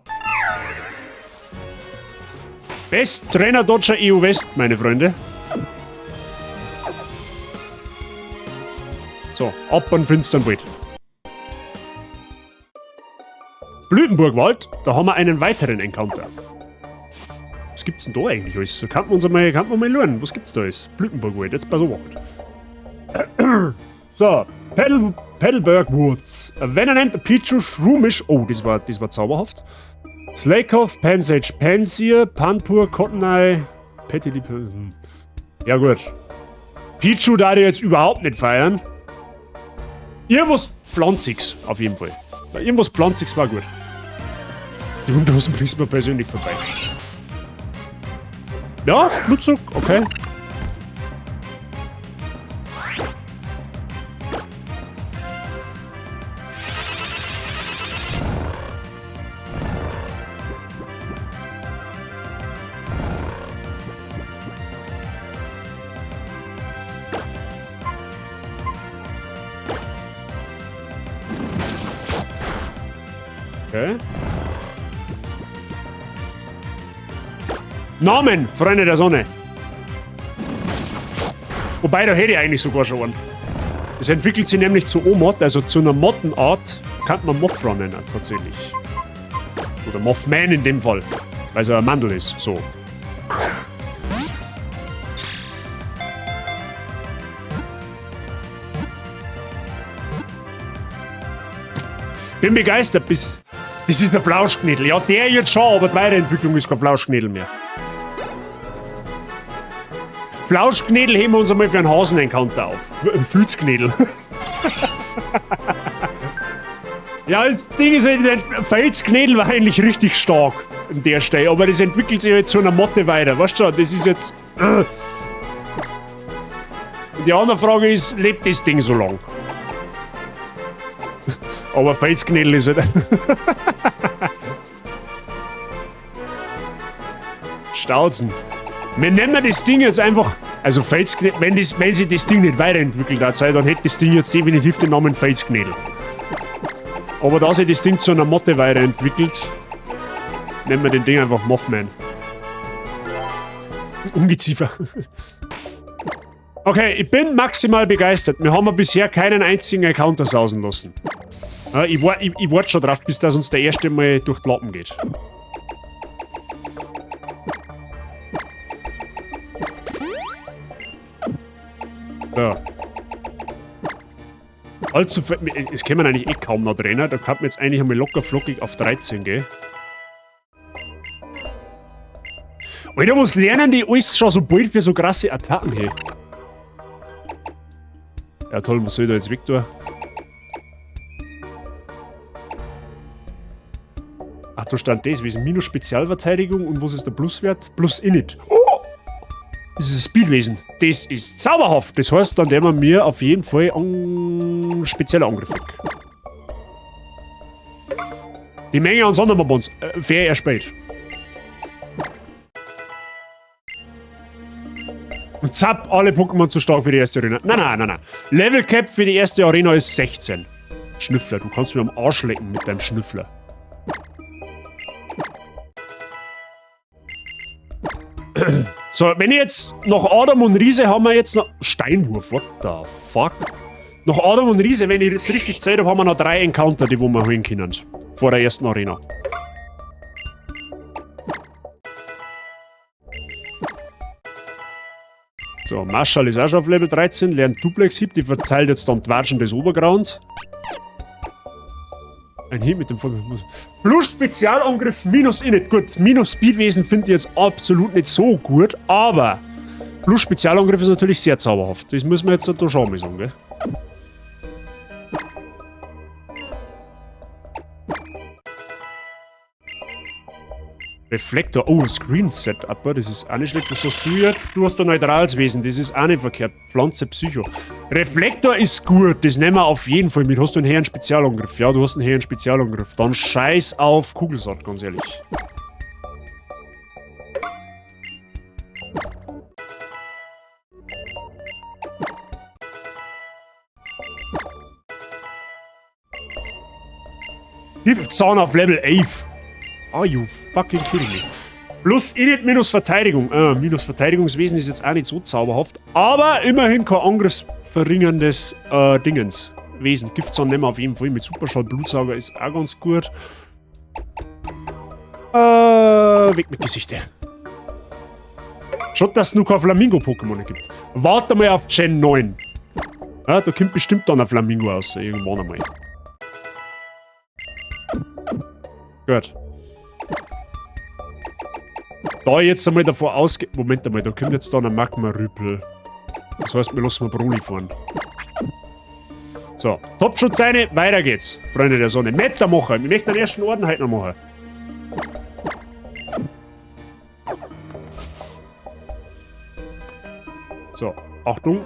Best Trainer Dodger EU West, meine Freunde. So, ab und finstern Wald. Blütenburgwald, da haben wir einen weiteren Encounter. Was gibt's denn da eigentlich alles? Da kann man uns einmal, kann man mal lernen. Was gibt's da alles? Blütenburgwald, jetzt pass auf. So, Petalburg Woods. Venonat, Pichu, Shroomish. Oh, das war zauberhaft. Slakoth, Pansage, Pansear, Panpour, Cottoneye, Petilil. Ja gut. Pichu darf ich jetzt überhaupt nicht feiern. Irgendwas Pflanziges, auf jeden Fall. Irgendwas Pflanziges war gut. Die Unterhosen bringst mir persönlich vorbei. Ja, Blutzug, okay. Okay. Namen, Freunde der Sonne. Wobei, da hätte ich eigentlich sogar schon einen. Das entwickelt sich nämlich zu Omot, also zu einer Mottenart, kann man Mothra nennen, tatsächlich. Oder Mothman in dem Fall, weil es ein Mandel ist, so. Bin begeistert, bis... Das ist der Blauschknädel. Ja, der jetzt schon, aber die Weiterentwicklung ist kein Blauschknädel mehr. Flauschknädel heben wir uns einmal für einen Hasen-Encounter auf. Ein Filzknädel. Ja, das Ding ist halt, der Felsknädel war eigentlich richtig stark an der Stelle, aber das entwickelt sich halt zu einer Motte weiter. Weißt du schon, das ist jetzt... Und die andere Frage ist, lebt das Ding so lang? Aber Felsknädel ist halt... Stauzen. Wir nehmen das Ding jetzt einfach... Also Felsknädel, wenn sich das Ding nicht weiterentwickelt hat, dann hätte das Ding jetzt definitiv den Namen Felsknädel. Aber da sich das Ding zu einer Motte weiterentwickelt, nennen wir den Ding einfach Mothman. Ungeziefer. Okay, ich bin maximal begeistert. Wir haben ja bisher keinen einzigen Encounter sausen lassen. Ja, ich warte schon drauf, bis das uns der erste Mal durch die Lappen geht. Ja. Allzu viel, es kann man eigentlich eh kaum noch trennen. Da kann man jetzt eigentlich einmal locker flockig auf 13 gehen. Alter, was lernen die alles schon so bald für so krasse Attacken, hey? Ja toll, was soll ich da jetzt weg tun? Ach, da stand das. Wesen Minus Spezialverteidigung und was ist der Pluswert? Plus Init. Oh! Das ist ein Speedwesen. Das ist zauberhaft. Das heißt, dann werden wir mir auf jeden Fall einen speziellen Angriff weg. Die Menge an Sonderbonbons. Fair erspät. Und zapp, alle Pokémon zu stark für die erste Arena. Nein, nein, nein, nein. Level Cap für die erste Arena ist 16. Schnüffler, du kannst mir am Arsch lecken mit deinem Schnüffler. So, wenn ich jetzt nach Adam und Riese haben wir jetzt noch... Steinwurf, what the fuck? Nach Adam und Riese, wenn ich das richtig gezählt habe, haben wir noch 3 Encounter, die wo wir holen können. Vor der ersten Arena. So, Marshall ist auch schon auf Level 13, lernt Duplex Hip, die verteilt jetzt dann die Watschen des Obergrauens. Ein Hieb mit dem Voll. Plus Spezialangriff minus Init. Gut, minus Speedwesen finde ich jetzt absolut nicht so gut, aber Plus Spezialangriff ist natürlich sehr zauberhaft. Das müssen wir jetzt da schon mal sagen, gell? Reflektor. Oh, Screen Setup. Das ist auch nicht schlecht. Was hast du jetzt? Du hast ein neutrales Wesen. Das ist auch nicht verkehrt. Pflanze Psycho. Reflektor ist gut. Das nehmen wir auf jeden Fall mit. Hast du einen Herren Spezialangriff? Ja, du hast einen Herren Spezialangriff. Dann scheiß auf Kugelsaat, ganz ehrlich. Zahn auf Level 11. Are you fucking kidding me? Plus Init minus Verteidigung. Minus Verteidigungswesen ist jetzt auch nicht so zauberhaft. Aber immerhin kein angriffsverringerndes Dingens. Wesen. Giftzahn nehmen wir auf jeden Fall mit Superschall. Blutsauger ist auch ganz gut. Weg mit Gesichter. Schaut, dass es nur kein Flamingo-Pokémon gibt. Warte mal auf Gen 9. Ja, da kommt bestimmt dann ein Flamingo raus. Irgendwann einmal. Gut. Da ich jetzt einmal davor ausgehe. Moment einmal, da kommt jetzt da ein Magma-Rüpel. Das heißt, wir lassen mal Broly fahren. So, Topschutz eine, weiter geht's. Freunde der Sonne. Metamacher. Ich möchte den ersten Orden heute noch machen. So, Achtung.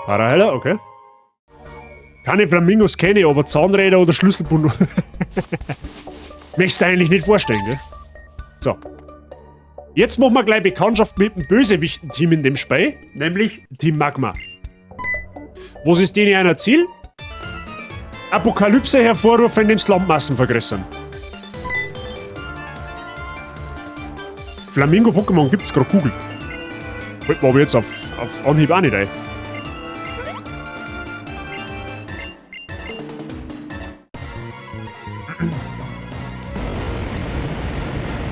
Paraheller, okay. Keine Flamingos kenne ich, aber Zahnräder oder Schlüsselbund. Möchtest du eigentlich nicht vorstellen, gell? So. Jetzt machen wir gleich Bekanntschaft mit dem Bösewichten-Team in dem Spiel, nämlich Team Magma. Was ist denen einer Ziel? Apokalypse hervorrufen, indem sie Landmassen vergrößern. Flamingo-Pokémon gibt's gerade Kugel. Fällt mir aber jetzt auf Anhieb auch nicht ein.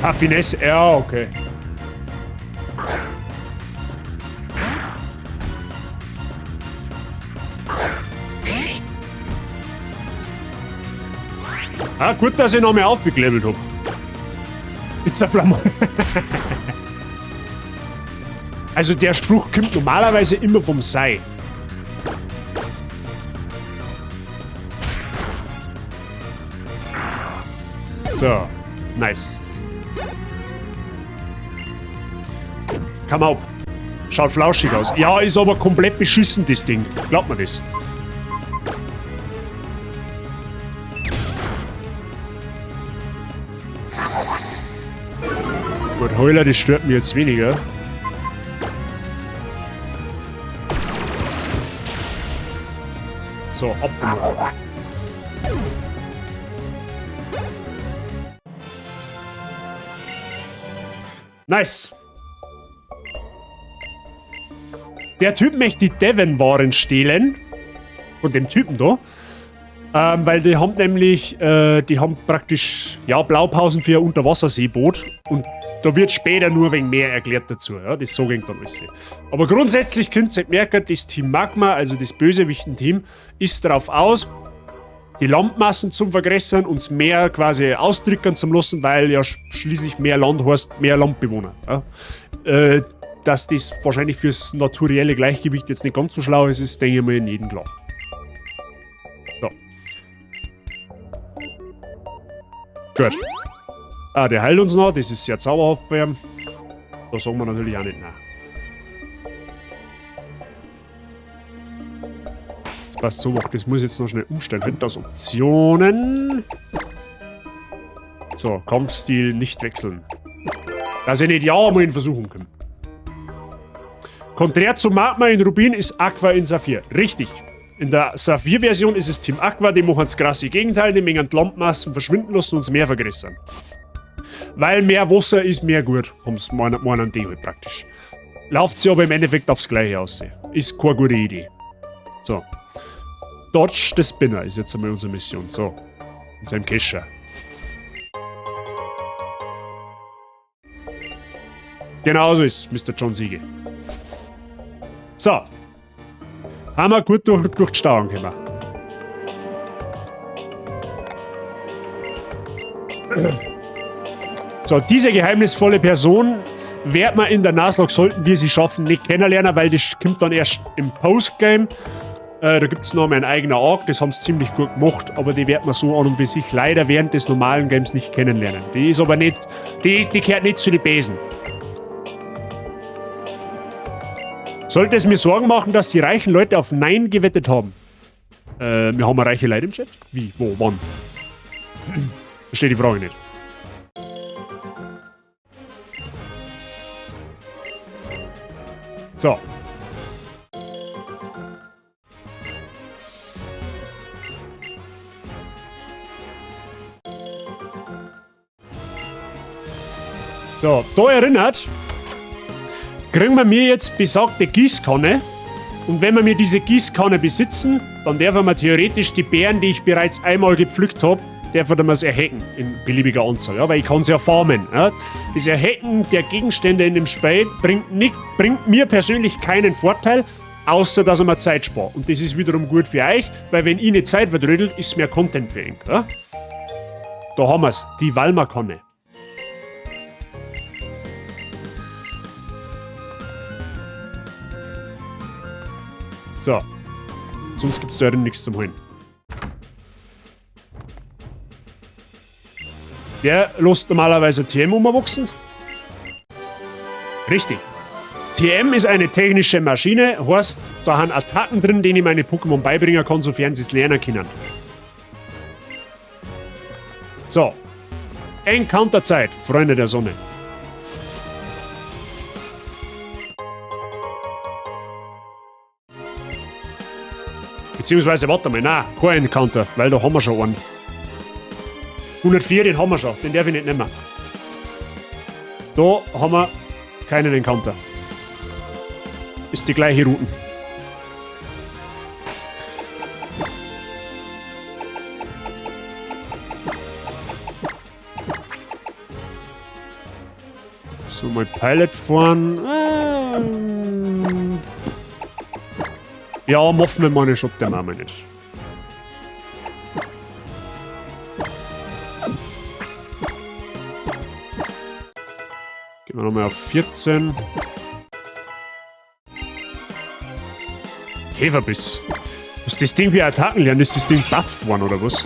Ah, Finesse, ja, okay. Ah, gut, dass ich noch mehr aufgelevelt hab. It's a Flamme. Also der Spruch kommt normalerweise immer vom Sei. So, nice. Come up. Schaut flauschig aus. Ja, ist aber komplett beschissen, das Ding. Glaubt mir das. Gut, Heuler, das stört mich jetzt weniger. So, Apfelmuff. Nice. Der Typ möchte die Devon-Waren stehlen. Von dem Typen da. Weil die haben nämlich, die haben praktisch, ja, Blaupausen für ein Unterwasserseeboot. Und da wird später nur wegen mehr erklärt dazu. Ja, das so ging dann alles. Aber grundsätzlich könnt ihr merken, das Team Magma, also das Bösewichten-Team, ist darauf aus, die Landmassen zum vergrößern und das Meer quasi austrickern zu lassen, weil ja schließlich mehr Land heißt, mehr Landbewohner. Ja. Dass das wahrscheinlich fürs naturelle Gleichgewicht jetzt nicht ganz so schlau ist, ist, denke ich mal, in jedem klar. So. Gut. Ah, der heilt uns noch, das ist sehr zauberhaft bei ihm. Da sagen wir natürlich auch nicht nein. Das passt so, das muss ich jetzt noch schnell umstellen. Halt das Optionen. So, Kampfstil nicht wechseln. Dass ich nicht ja mal in Versuchung komme. Konträr zu Magma in Rubin ist Aqua in Saphir. Richtig. In der Saphir-Version ist es Team Aqua, die machen das krasse Gegenteil, die mengen die Landmassen verschwinden lassen und das Meer vergrößern. Weil mehr Wasser ist mehr gut, haben's meinen die halt praktisch. Lauft sie aber im Endeffekt aufs Gleiche aus. Ist keine gute Idee. So. Dodge the Spinner ist jetzt einmal unsere Mission. So. In seinem Kescher. Genau so ist Mr. John Siege. So. Haben wir gut durch die Stauung gekommen. So, diese geheimnisvolle Person werden wir in der Nuzlocke, sollten wir sie schaffen, nicht kennenlernen, weil das kommt dann erst im Postgame. Da gibt es noch mal einen eigenen Arc, das haben sie ziemlich gut gemacht, aber die wird man so an und für sich leider während des normalen Games nicht kennenlernen. Die ist aber nicht, die gehört nicht zu den Besen. Sollte es mir Sorgen machen, dass die reichen Leute auf Nein gewettet haben? Wir haben reiche Leute im Chat? Wie? Wo? Wann? Verstehe die Frage nicht. So. So, da erinnert, kriegen wir mir jetzt besagte Gießkanne. Und wenn wir mir diese Gießkanne besitzen, dann dürfen wir theoretisch die Beeren, die ich bereits einmal gepflückt habe, dürfen wir es erhacken in beliebiger Anzahl, ja, weil ich kann sie ja farmen. Ja. Das Erhacken der Gegenstände in dem Spiel bringt mir persönlich keinen Vorteil, außer dass ich mir Zeit spare. Und das ist wiederum gut für euch, weil wenn ich nicht Zeit verdrödelt, ist mehr Content für euch. Ja. Da haben wir's, die Valma-Kanne. So. Sonst gibt's da nichts zum Holen. Der lässt normalerweise TM umwachsen. Richtig. TM ist eine technische Maschine, heißt, da haben Attacken drin, denen ich meine Pokémon beibringen kann, sofern sie es lernen können. So. Encounterzeit, Freunde der Sonne. Beziehungsweise, warte mal, nein, kein Encounter, weil da haben wir schon einen. 104, den haben wir schon, den darf ich nicht nehmen. Da haben wir keinen Encounter. Ist die gleiche Route. So, mal Pilot fahren. Ja, machen wir meine Shop der Mama nicht. Gehen wir nochmal auf 14. Käferbiss. Ist das Ding wie Attacken lernen? Ist das Ding bufft worden oder was?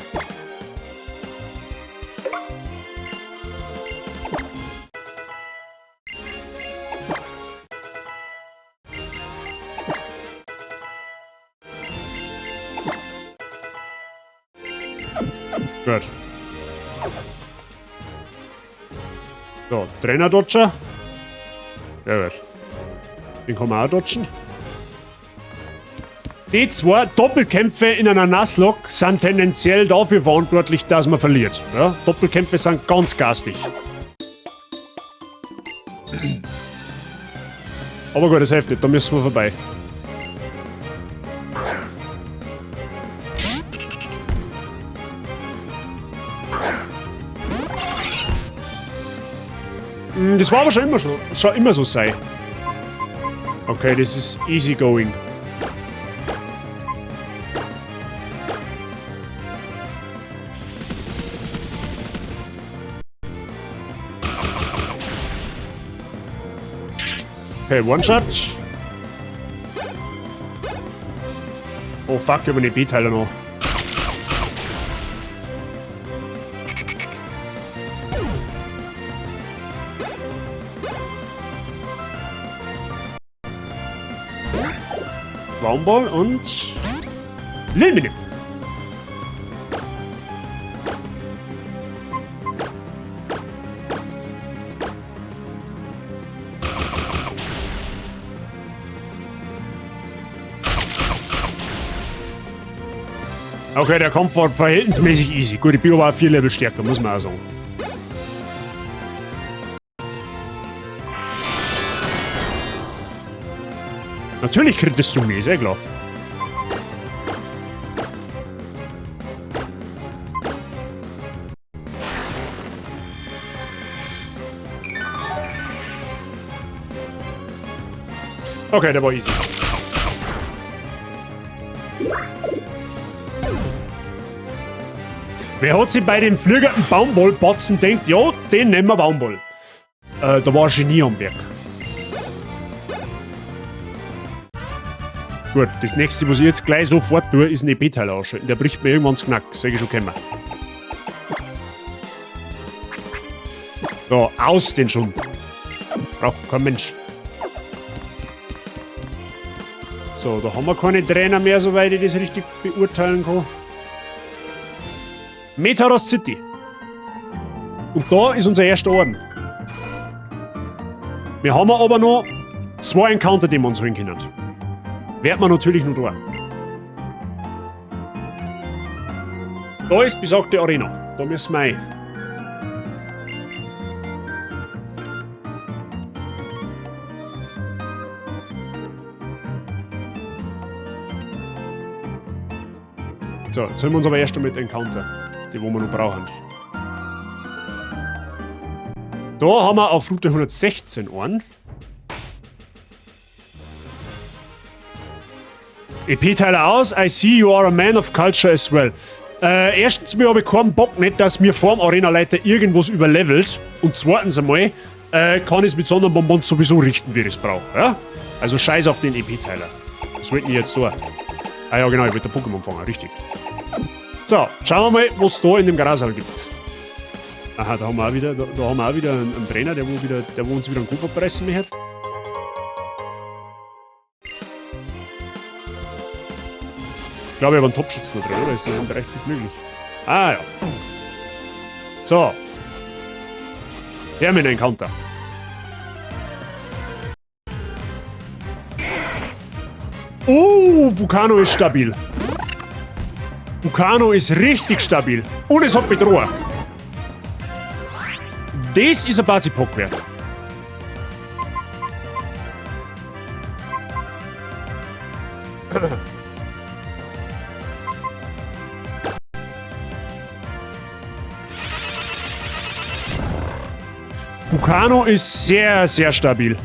Gut. So, Trainer-Dodger. Ja, gut. Den kann man auch dodgen. Die zwei Doppelkämpfe in einer Nuzlocke sind tendenziell dafür verantwortlich, dass man verliert. Ja, Doppelkämpfe sind ganz garstig. Aber gut, das hilft nicht, da müssen wir vorbei. Das war aber schon immer so sein. Okay, das ist easy going. Okay, One-Shot. Oh fuck, ich hab eine B-Teile noch. Baumball und Lilminip. Okay, der Kampf war verhältnismäßig easy. Gut, ich bin aber auch 4 Level stärker, muss man auch sagen. Natürlich kriegst du mich, ist eh klar. Okay, der war easy. Wer hat sich bei dem fliegerten Baumwollbatzen denkt, ja, den nehmen wir Baumwoll. Da war ein Genie am Werk. Gut, das nächste, was ich jetzt gleich sofort tue, ist ein EP-Teil ausschalten. Der bricht mir irgendwann das Knack, sag ich schon kommen. So, aus den Schund. Braucht kein Mensch. So, da haben wir keine Trainer mehr, soweit ich das richtig beurteilen kann. Metaros City. Und da ist unser erster Orden. Wir haben aber noch 2 Encounter, die wir uns holen können. Werden wir natürlich noch da. Da ist besagte Arena. Da müssen wir rein. So, jetzt holen wir uns aber erst einmal mit Encounter, die wo wir noch brauchen. Da haben wir auf Route 116 einen. EP-Teiler aus, I see you are a man of culture as well. Erstens, mir habe ich keinen Bock nicht, dass mir vorm Arena-Leiter irgendwas überlevelt. Und zweitens einmal, kann ich es mit Sonderbonbons sowieso richten, wie ich es brauche. Ja? Also scheiß auf den EP-Teiler. Was wollte ich jetzt da? Ah ja, genau, ich wollte Pokémon fangen, richtig. So, schauen wir mal, was es da in dem Grasal gibt. Aha, da haben wir auch wieder, da haben wir auch wieder einen Trainer, der wo uns wieder einen Kopf abreißen möchte. Ich glaube, ich habe einen Topschützen da drin, oder? Ist das im Bereich nicht möglich? Ah, ja. So. Her mit dem Encounter. Oh, Vulcano ist stabil. Vulcano ist richtig stabil. Und es hat Bedroher. Das ist ein Bazi-Pock wert. Vulcano ist sehr, sehr stabil.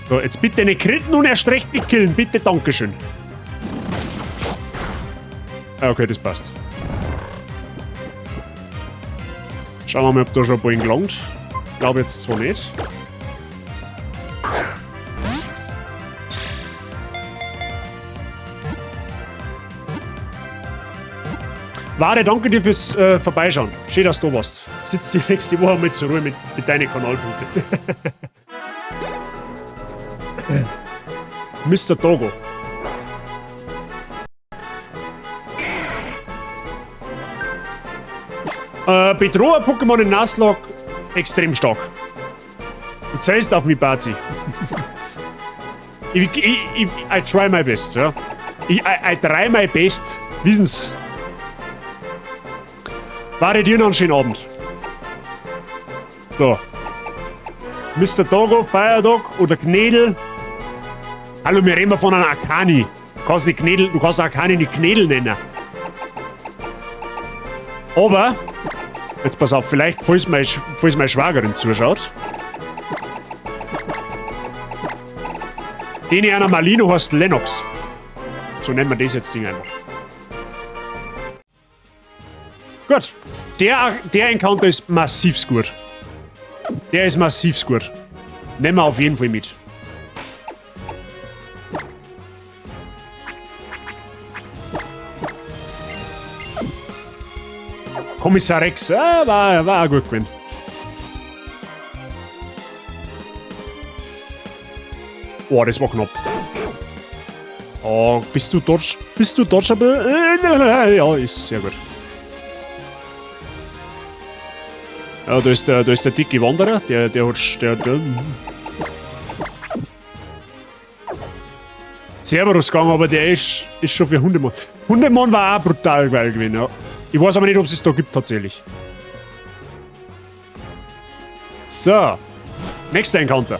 So, jetzt bitte nicht kritten und erst recht nicht killen. Bitte, Dankeschön. Ah, okay, das passt. Schauen wir mal, ob da schon ein Ballen gelangt. Ich glaube jetzt zwar nicht. Ware, danke dir fürs Vorbeischauen. Schön, dass du da warst. Sitzt die nächste Woche mal zur Ruhe mit deinen Kanalpunkten. Mister Togo. Bedroher-Pokémon in Nuzlocke extrem stark. Du zählst auf mich, Bazi. I try my best, ja. I try my best. Wissen's. Warte dir noch einen schönen Abend. So. Mister Togo, Firedog oder Knädel. Hallo, wir reden von einem Arkani. Du kannst nicht Knädel, du kannst Arkani nicht Knädel nennen. Aber, jetzt pass auf, vielleicht, falls meine Schwagerin zuschaut. Den einer Malino heißt Lennox. So nennen wir das jetzt Ding einfach. Gut. Der Encounter ist massivst gut. Der ist massivst gut. Nehmen wir auf jeden Fall mit. Kommissar Rex, war auch gut gewesen. Boah, das war knapp. Oh, bist du dodge, bist du dodgeable? Ja, ist sehr gut. Ja, da ist der dicke Wanderer, der, der hat, der, der. Cerberus gegangen, aber der ist schon für Hundemon. Hundemon war auch brutal geil gewesen, ja. Ich weiß aber nicht, ob es es da gibt tatsächlich. So. Nächster Encounter.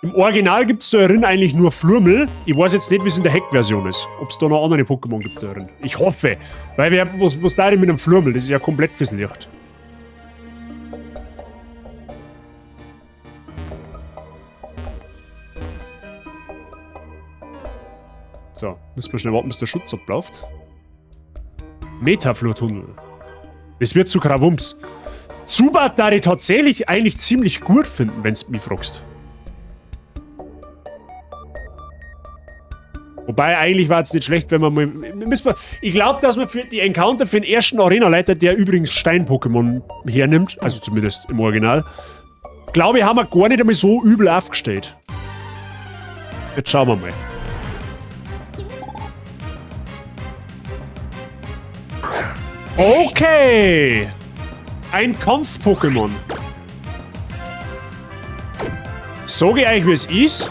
Im Original gibt's da drin eigentlich nur Flurmel. Ich weiß jetzt nicht, wie es in der Hack-Version ist. Ob's da noch andere Pokémon gibt da drin. Ich hoffe. Weil wer, was da denn mit einem Flurmel? Das ist ja komplett fürs Licht. So, müssen wir schnell warten, bis der Schutz abläuft. Metaflurtunnel. Das wird zu Krawumms. Zubat da ich tatsächlich eigentlich ziemlich gut finden, wenn du mich fragst. Wobei, eigentlich war es nicht schlecht, wenn man mal... Ich glaube, dass man für die Encounter für den ersten Arena-Leiter, der übrigens Stein-Pokémon hernimmt, also zumindest im Original, glaube ich, haben wir gar nicht einmal so übel aufgestellt. Jetzt schauen wir mal. Okay! Ein Kampf-Pokémon. Sag ich euch, wie es ist?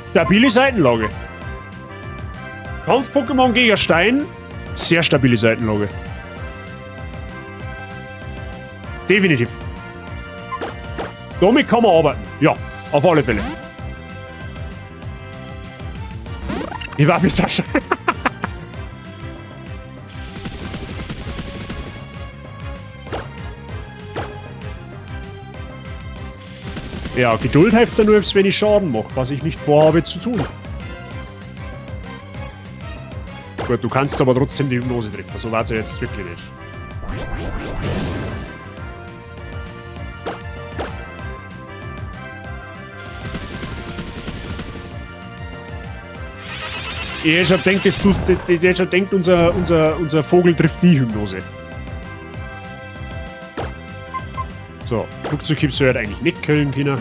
Stabile Seitenlage. Kampf-Pokémon gegen Stein. Sehr stabile Seitenlage. Definitiv. Damit kann man arbeiten. Ja, auf alle Fälle. Ich war wie Sascha. Ja, Geduld hilft da nur, wenn ich Schaden mache, was ich nicht vorhabe zu tun. Gut, du kannst aber trotzdem die Hypnose treffen, so war es ja jetzt wirklich nicht. Ich schon denkt, dass du, ich schon denkt, unser Vogel trifft nie Hypnose. So, Flugzeughieb soll halt eigentlich nicht killen können.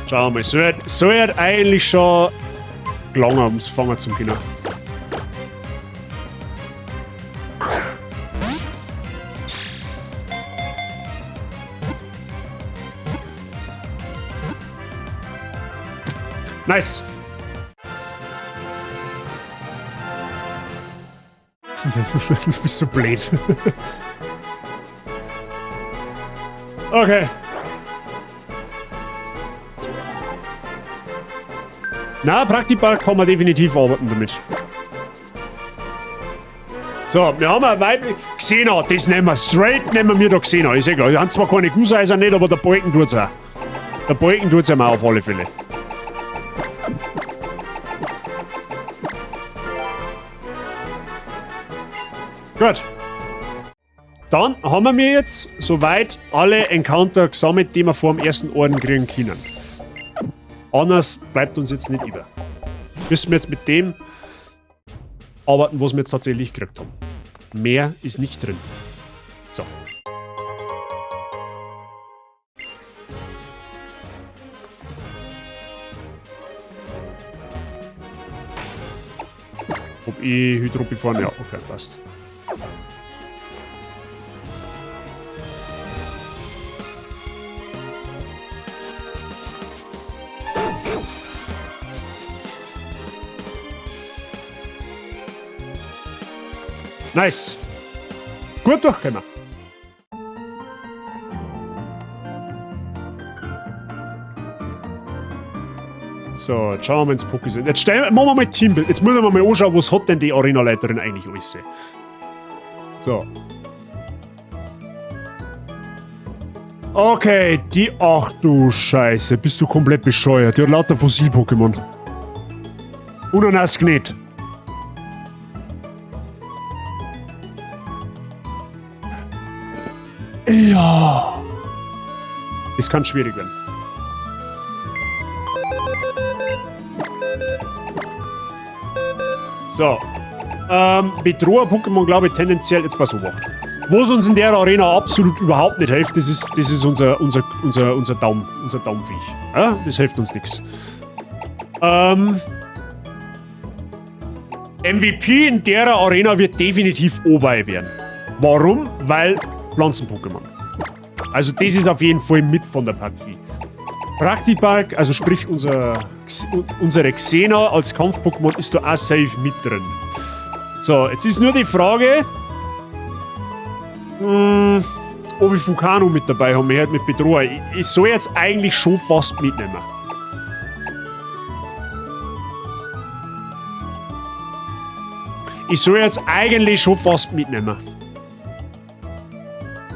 Schauen wir mal, soll halt eigentlich schon gelangen, ums Fangen zum können. Nice! Du bist so blöd. Okay. Na, Praktibar kann man definitiv arbeiten damit. So, wir haben ein weiblich... Xena, das nehmen wir. Straight nehmen wir da Xena, ist ja klar. Wir haben zwar keine Gusseiser nicht, aber der Balken tut's auch. Der Balken tut's ja mal auf alle Fälle. Gut. Dann haben wir jetzt soweit alle Encounter gesammelt, die wir vor dem ersten Orden kriegen können. Anders bleibt uns jetzt nicht über. Müssen wir jetzt mit dem arbeiten, was wir jetzt tatsächlich gekriegt haben. Mehr ist nicht drin. So. Ob ich Hydropi fahren? Ja, okay, passt. Nice. Gut durchgekommen. So, jetzt schauen wir mal ins Pokécenter. Jetzt machen wir mal Teambild. Jetzt müssen wir mal anschauen, was hat denn die Arena-Leiterin eigentlich alles. So. Okay, die... Ach du Scheiße, bist du komplett bescheuert. Die hat lauter Fossil-Pokémon. Und ein Asgnet. Ja. Es kann schwierig werden. So. Bedroher-Pokémon, glaube ich, tendenziell... Jetzt pass auf. Wo es uns in der Arena absolut überhaupt nicht hilft, das ist unser Daumen, unser Daumenviech. Ja, das hilft uns nichts. MVP in der Arena wird definitiv Obei werden. Warum? Weil Pflanzen-Pokémon. Also das ist auf jeden Fall mit von der Partie. Praktipark, also sprich unsere Xena als Kampf-Pokémon ist da auch safe mit drin. So, jetzt ist nur die Frage, ob ich Fukano mit dabei habe, halt mit Bedroher. Ich soll jetzt eigentlich schon fast mitnehmen. Ich soll jetzt eigentlich schon fast mitnehmen.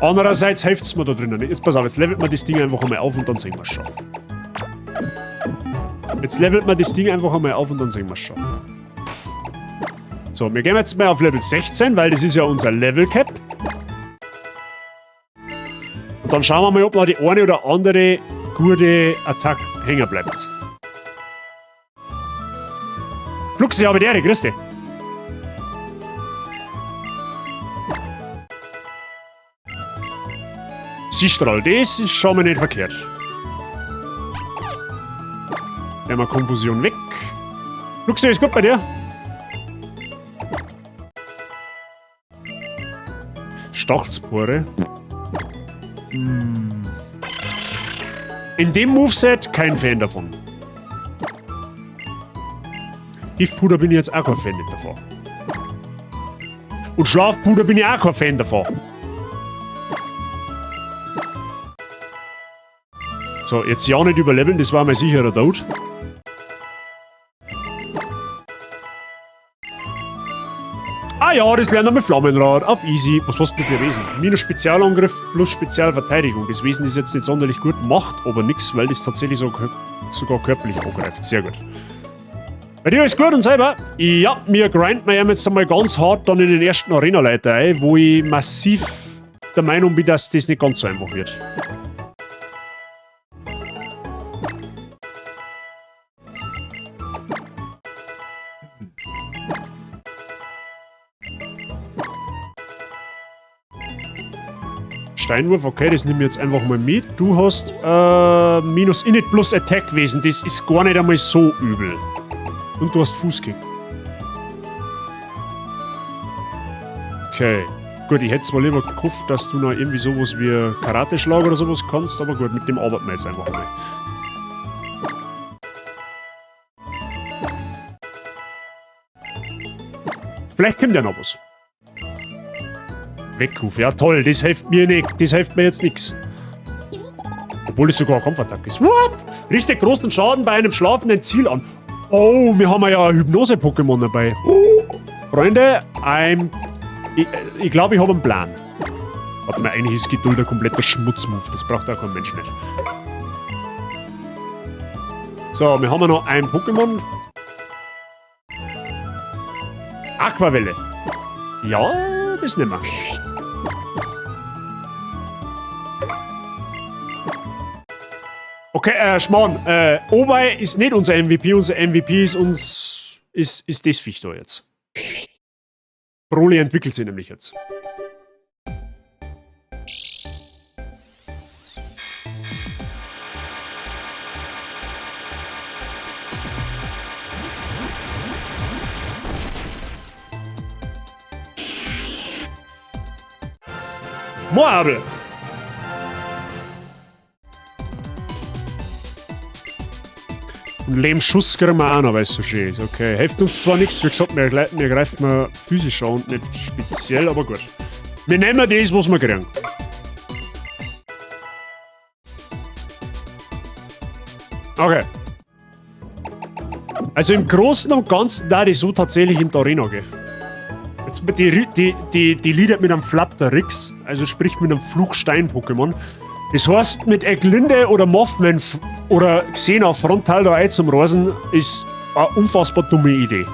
Andererseits hilft es mir da drinnen nicht. Jetzt pass auf, jetzt levelt man das Ding einfach einmal auf und dann sehen wir schon. Jetzt levelt man das Ding einfach einmal auf und dann sehen wir es schon. So, wir gehen jetzt mal auf Level 16, weil das ist ja unser Level Cap. Und dann schauen wir mal, ob noch die eine oder andere gute Attacke hängen bleibt. Fluxi, habe die grüß dich. Seestrahl, das ist schon mal nicht verkehrt. Nehmen wir Konfusion weg. Fluxi, ist gut bei dir? Stachspore. In dem Moveset kein Fan davon. Giftpuder bin ich jetzt auch kein Fan davon. Und Schlafpuder bin ich auch kein Fan davon. So, jetzt ja nicht überleveln, das war mein sicherer Tod. Ah ja, das lernen wir mit Flammenrad. Auf easy. Was hast du für Wesen? Minus Spezialangriff plus Spezialverteidigung. Das Wesen ist jetzt nicht sonderlich gut, macht aber nix, weil das tatsächlich so, sogar körperlich angreift. Sehr gut. Bei dir ist gut und selber? Ja, mir grinden wir jetzt einmal ganz hart dann in den ersten Arena-Leiter ein, wo ich massiv der Meinung bin, dass das nicht ganz so einfach wird. Steinwurf, okay, das nehme ich jetzt einfach mal mit. Du hast minus Init plus Attack Wesen, das ist gar nicht einmal so übel. Und du hast Fußkick. Okay. Gut, ich hätte zwar lieber gehofft, dass du noch irgendwie sowas wie Karateschlag oder sowas kannst, aber gut, mit dem arbeiten wir jetzt einfach mal. Vielleicht kommt ja noch was. Weckruf, ja toll, das hilft mir nicht, das hilft mir jetzt nix. Obwohl es sogar eine Kampfattacke ist. What? Richtet großen Schaden bei einem schlafenden Ziel an. Oh, wir haben ja ein Hypnose-Pokémon dabei. Oh, Freunde, ich glaube, ich habe einen Plan. Warte mal, eigentlich ist Geduld ein kompletter Schmutzmove. Das braucht auch kein Mensch nicht. So, wir haben ja noch ein Pokémon. Aquavelle. Ja, das nehmen wir. Okay, Schmarrn. Obei ist nicht unser MVP. Unser MVP ist uns. Ist das Viech da jetzt. Broly entwickelt sich nämlich jetzt. Moabel! Und Lehmschuss kriegen wir auch noch, weil es so schön ist. Okay, hilft uns zwar nichts, wie gesagt, wir greifen wir physisch an und nicht speziell, aber gut. Wir nehmen das, was wir kriegen. Okay. Also im Großen und Ganzen da ich so tatsächlich in die Arena gehen. Jetzt die Lieder mit einem Flapterix, also sprich mit einem Flugstein-Pokémon. Das heißt, mit Eglinde oder Mothman oder Xena frontal da ein zum Rasen ist eine unfassbar dumme Idee.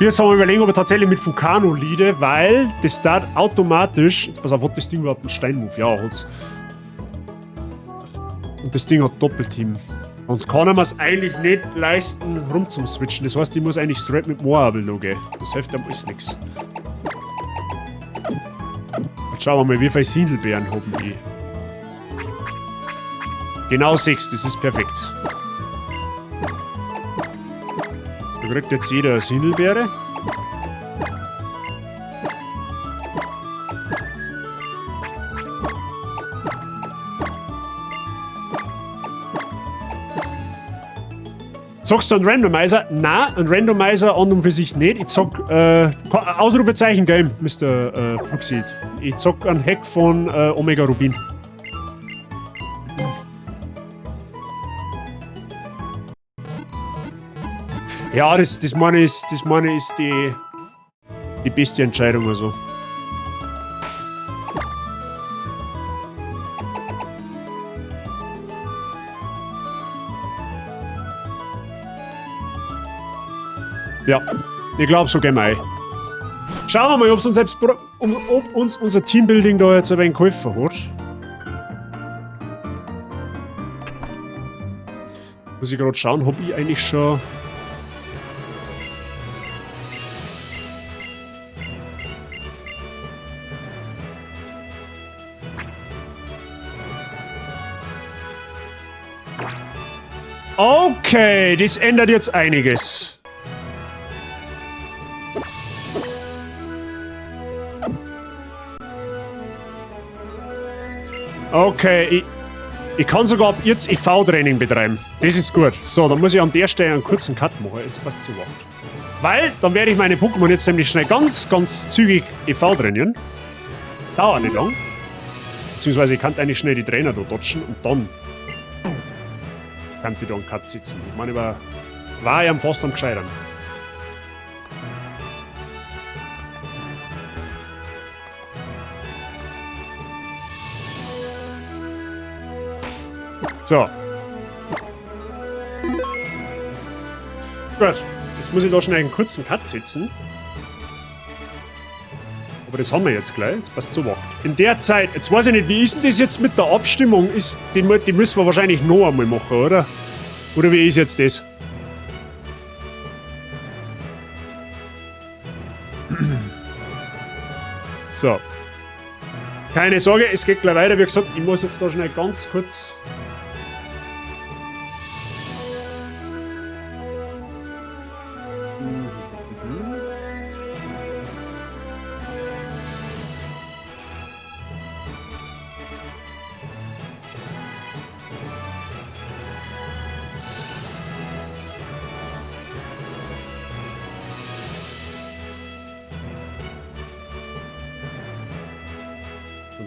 Jetzt haben wir überlegen, ob ich tatsächlich mit Fukano leade, weil das da automatisch. Jetzt pass auf, hat das Ding überhaupt einen Steinmove? Ja, hat's. Und das Ding hat Doppelteam. Und kann er mir's eigentlich nicht leisten, rum zum Switchen. Das heißt, ich muss eigentlich straight mit Moabel noch gehen. Das hilft einem alles nix. Jetzt schauen wir mal, wie viele Sindelbeeren haben die. Genau 6, das ist perfekt. Da kriegt jetzt jeder eine Sindelbeere. Zockst du einen Randomizer? Nein, einen Randomizer an und für sich nicht. Ich zock, Ausrufezeichen Game, Mister Fluxid. Ich zock einen Hack von Omega Rubin. Ja, das meine ist die beste Entscheidung, also. Ja, ich glaube, so gehen wir ein. Schauen wir mal, ob's uns selbst, ob uns unser Teambuilding da jetzt ein wenig geholfen hat. Muss ich gerade schauen, hab ich eigentlich schon. Okay, das ändert jetzt einiges. Okay, ich kann sogar ab jetzt IV-Training betreiben. Das ist gut. So, dann muss ich an der Stelle einen kurzen Cut machen. Jetzt passt zu weit. Weil, dann werde ich meine Pokémon jetzt nämlich schnell ganz, ganz zügig IV trainieren. Dauert nicht lang. Beziehungsweise ich kann eigentlich schnell die Trainer da dodgen und dann kann die da einen Cut sitzen. Ich meine, war ja fast am Gescheitern. So. Gut. Jetzt muss ich da schnell einen kurzen Cut setzen. Aber das haben wir jetzt gleich. Jetzt passt so wacht. In der Zeit, jetzt weiß ich nicht, wie ist denn das jetzt mit der Abstimmung? Die müssen wir wahrscheinlich noch einmal machen, oder? Oder wie ist jetzt das? So. Keine Sorge, es geht gleich weiter. Wie gesagt, ich muss jetzt da schnell ganz kurz.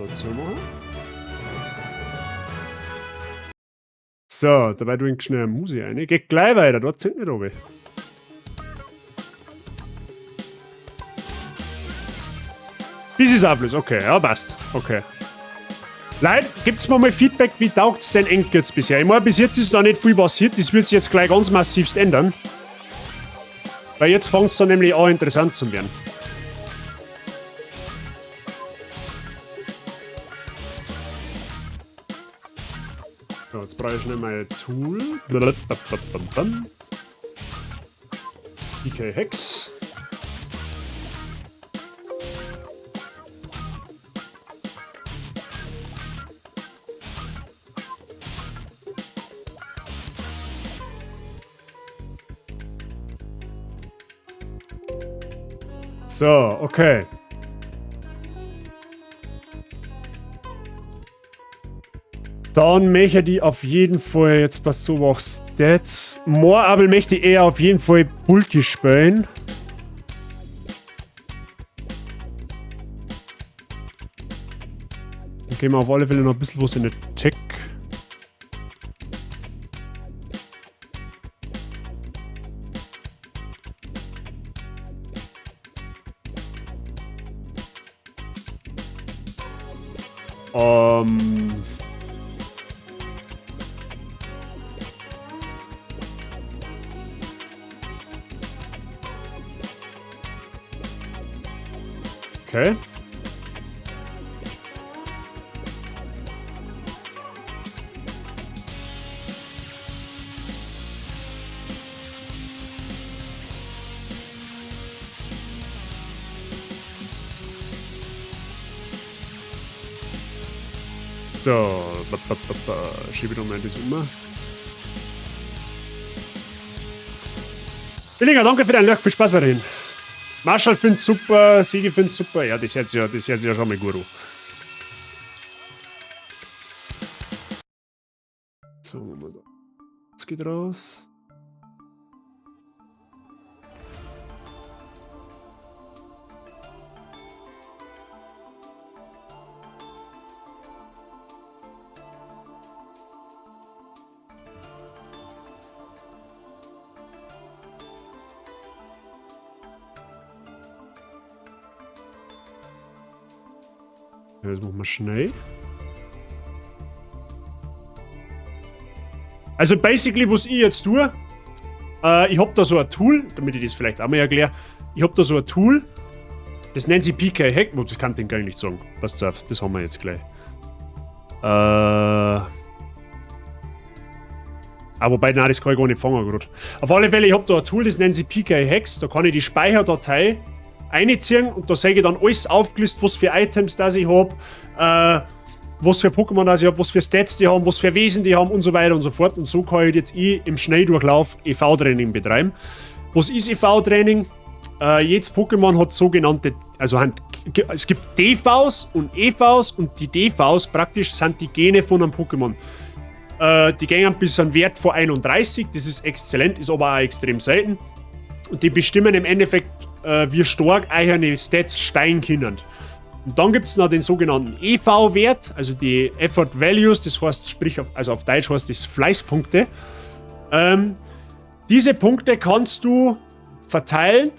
Dazu machen. So, dabei tue ich schnell eine Musik rein. Geht gleich weiter, dort sind nicht runter. Das ist Abschluss, okay, ja, passt. Okay. Leute, gebt's mir mal Feedback, wie taugt's denn Enk jetzt bisher? Ich meine, bis jetzt ist da nicht viel passiert, das wird sich jetzt gleich ganz massivst ändern. Weil jetzt fängt's dann nämlich an, interessant zu werden. So, jetzt brauche ich schnell mein Tool. PK Hex. So, okay. Dann möchte ich auf jeden Fall, jetzt passt so auch Stats. Moorabel möchte ich eher auf jeden Fall Bulky spielen. Dann gehen wir auf alle Fälle noch ein bisschen was in den Tech. Okay. So, schiebe ich doch mal das um. Billinger, danke für deinen Lurk, viel Spaß weiterhin. Marshall find's super, Sigi find's super. Ja, das hört sich ja schon mal gut an. So, machen wir da. Das geht raus. Das machen wir schnell. Also basically, was ich jetzt tue, ich hab da so ein Tool, damit ich das vielleicht auch mal erkläre. Ich hab da so ein Tool, das nennt sich PK Hack. Das kann ich den gar nicht sagen. Passt auf, das haben wir jetzt gleich. Wobei, nein, das kann ich gar nicht fangen gerade. Auf alle Fälle, ich hab da ein Tool, das nennt sich PK Hacks. Da kann ich die Speicherdatei einziehen und da sehe ich dann alles aufgelistet, was für Items das ich hab, was für Pokémon das ich hab, was für Stats die haben, was für Wesen die haben und so weiter und so fort. Und so kann ich jetzt im Schnelldurchlauf EV-Training betreiben. Was ist EV-Training? Jedes Pokémon hat sogenannte, also es gibt DVs und EVs und die DVs praktisch sind die Gene von einem Pokémon. Die gehen bis einen Wert von 31, das ist exzellent, ist aber auch extrem selten. Und die bestimmen im Endeffekt, wie stark eigene Stats steigen können. Und dann gibt's noch den sogenannten EV-Wert, also die Effort Values, das heißt, sprich, auf, also auf Deutsch heißt das Fleißpunkte. Diese Punkte kannst du verteilen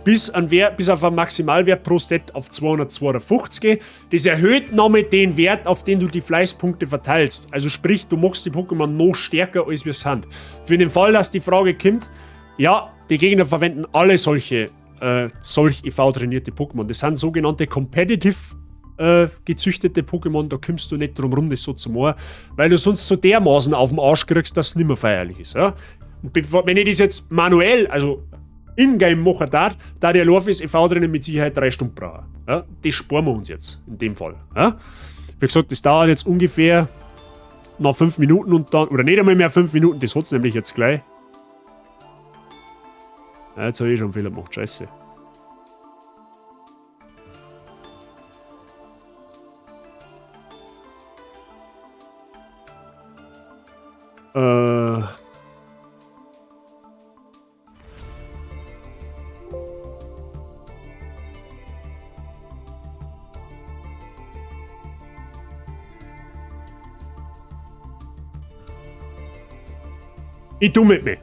bis auf einen Maximalwert pro Stat auf 252. Das erhöht nochmal den Wert, auf den du die Fleißpunkte verteilst. Also sprich, du machst die Pokémon noch stärker, als wir sind. Für den Fall, dass die Frage kommt, ja, die Gegner verwenden alle solch EV-trainierte Pokémon. Das sind sogenannte competitive gezüchtete Pokémon, da kommst du nicht drum rum, das so zu machen, weil du sonst so dermaßen auf den Arsch kriegst, dass es nicht mehr feierlich ist. Ja? Und wenn ich das jetzt manuell, also in-game machen darf, da der Lauf ist, EV-Training mit Sicherheit 3 Stunden brauchen. Ja? Das sparen wir uns jetzt, in dem Fall. Ja? Wie gesagt, das dauert jetzt ungefähr noch 5 Minuten und dann, oder nicht einmal mehr 5 Minuten, das hat's nämlich jetzt gleich. Ja, jetzt hab ich schon einen Fehler gemacht, scheiße. Ich tu mit mir.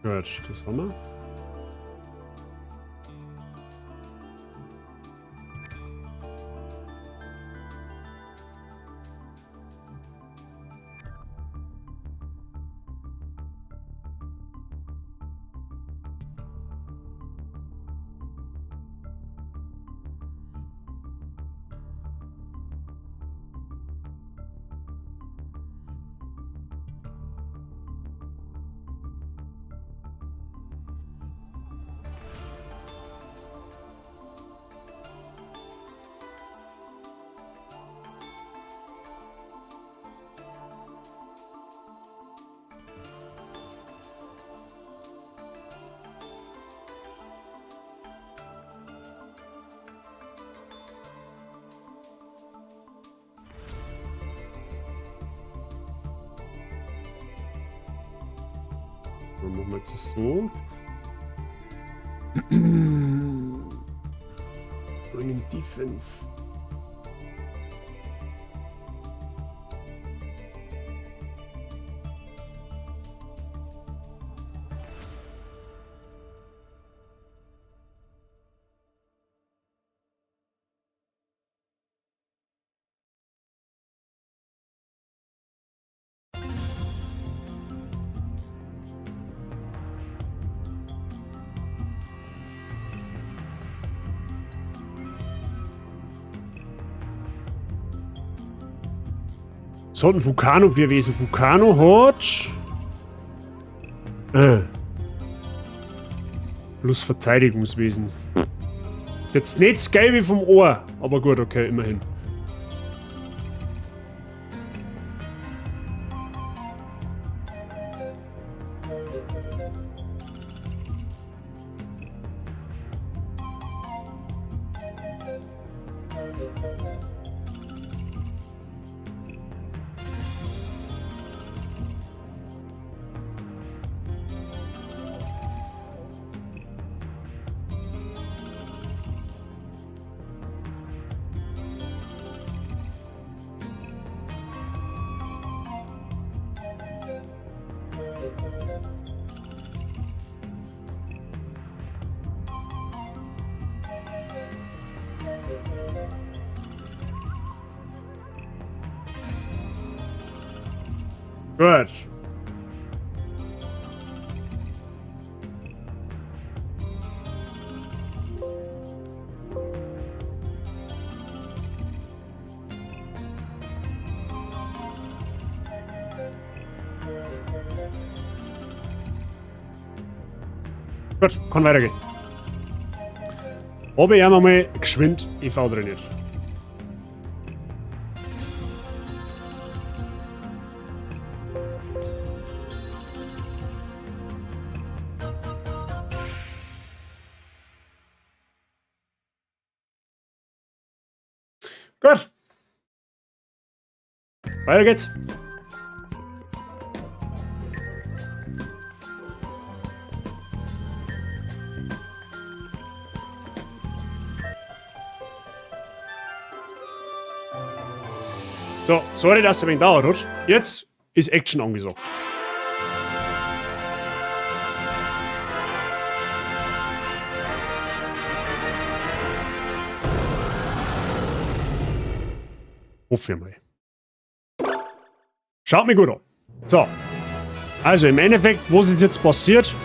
Gut, das haben wir. Dann machen wir jetzt so. Bringen Defense. So, ein Vulcano, wir wesen Vulcano hat. Plus Verteidigungswesen. Jetzt nicht das Gelbe vom Ohr, aber gut, okay, immerhin. Gut. Gut, kann weitergehen. Habe ich einmal geschwind EV trainiert. Gut. Weiter geht's. So, sorry, dass es ein wenig dauert hat. Jetzt ist Action angesagt. Hoffe ich mal. Schaut mir gut an. So. Also im Endeffekt, was ist jetzt passiert?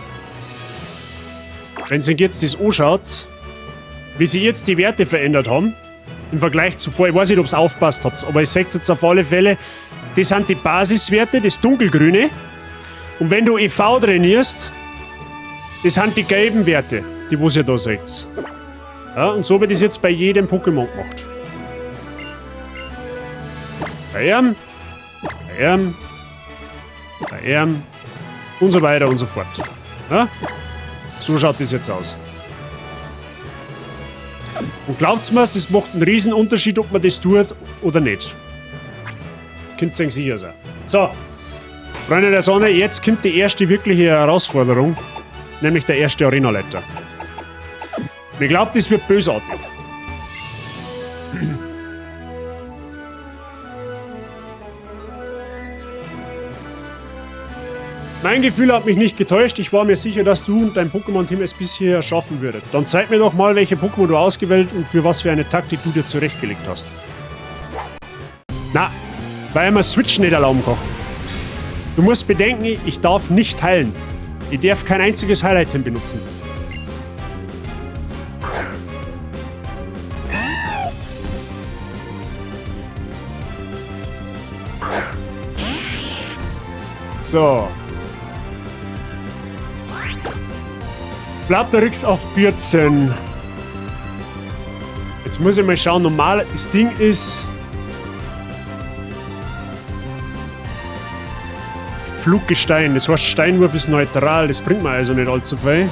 Wenn ihr jetzt das anschaut, wie sie jetzt die Werte verändert haben, im Vergleich zu vorher, ich weiß nicht, ob ihr aufgepasst habt, aber ich sehe jetzt auf alle Fälle, das sind die Basiswerte, das dunkelgrüne. Und wenn du EV trainierst, das sind die gelben Werte, die was ihr da seht. Ja, und so wird das jetzt bei jedem Pokémon gemacht. Bei ihm, bei ihm, bei ihm und so weiter und so fort. Ja? So schaut das jetzt aus. Und glaubt's mir, das macht einen riesen Unterschied, ob man das tut oder nicht. Könnt ihr sicher sein. So, Freunde der Sonne, jetzt kommt die erste wirkliche Herausforderung, nämlich der erste Arenaleiter. Ich glaub, das wird bösartig. Mein Gefühl hat mich nicht getäuscht. Ich war mir sicher, dass du und dein Pokémon-Team es bis hierher schaffen würdet. Dann zeig mir doch mal, welche Pokémon du ausgewählt und für was für eine Taktik du dir zurechtgelegt hast. Na, weil man Switch nicht erlauben kann. Du musst bedenken, ich darf nicht heilen. Ich darf kein einziges Heil-Item benutzen. So. Blabberix auf 14. Jetzt muss ich mal schauen, normal, das Ding ist... Fluggestein, das heißt Steinwurf ist neutral, das bringt mir also nicht allzu viel.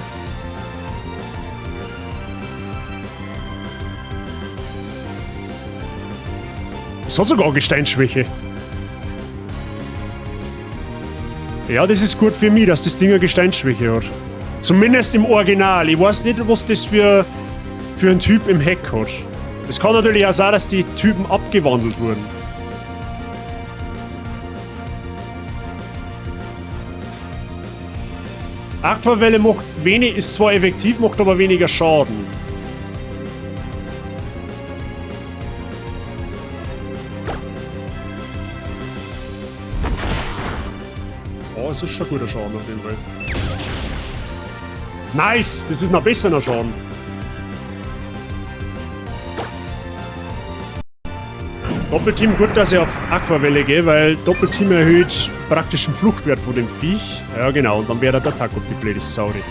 Es hat sogar Gesteinsschwäche. Ja, das ist gut für mich, dass das Ding eine Gesteinsschwäche hat. Zumindest im Original. Ich weiß nicht, was das für ein Typ im Heck hat. Es kann natürlich auch sein, dass die Typen abgewandelt wurden. Aquawelle macht wenig, ist zwar effektiv, macht aber weniger Schaden. Oh, es ist schon guter Schaden auf jeden Fall. Nice! Das ist noch besserer Schaden. Doppelteam, gut, dass ich auf Aquawelle gehe, weil Doppelteam erhöht praktisch den Fluchtwert von dem Viech. Ja, genau, und dann wäre der Attack auf die blöde Sauri.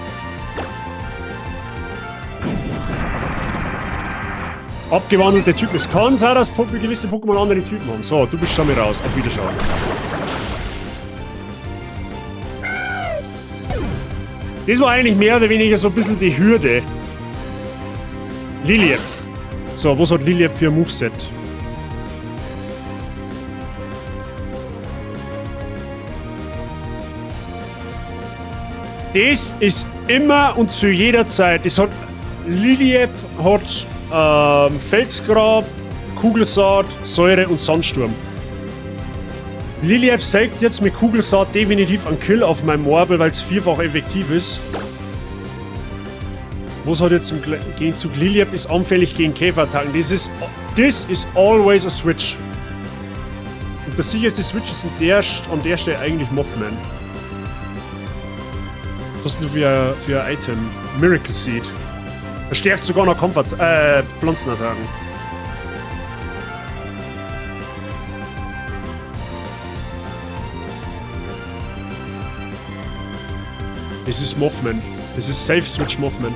Abgewandelte Typen. Es kann sein, dass gewisse Pokémon andere Typen haben. So, du bist schon mal raus. Auf Wiederschauen. Das war eigentlich mehr oder weniger so ein bisschen die Hürde. Liliep. So, was hat Liliep für ein Moveset? Das ist immer und zu jeder Zeit. Es hat Liliep hat Felsgrab, Kugelsaat, Säure und Sandsturm. Liliep sägt jetzt mit Kugelsaat definitiv einen Kill auf meinem Morbel, weil es vierfach effektiv ist. Was hat jetzt im Gegenzug? Liliep ist anfällig gegen Käferattacken. This is always a switch. Und der sicherste Switch ist an der Stelle eigentlich Mothman. Was ist denn für ein Item? Miracle Seed. Verstärkt sogar noch Pflanzenattacken. Das ist Mothman. Das ist Safe Switch Mothman.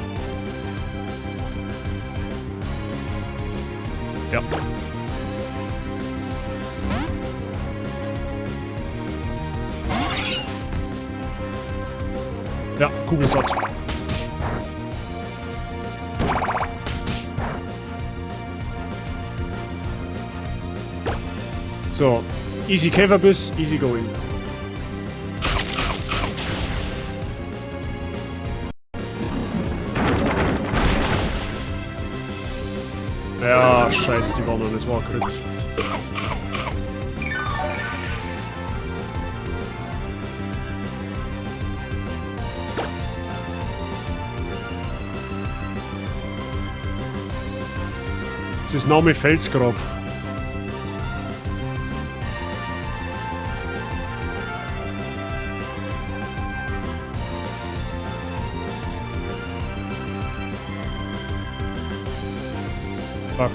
Ja. Ja, Kugelsatt. So, easy Käferbiss, easy going. Ja, scheiß die Wanne, das war Crit. Das ist Name Felsgrab. Fuck.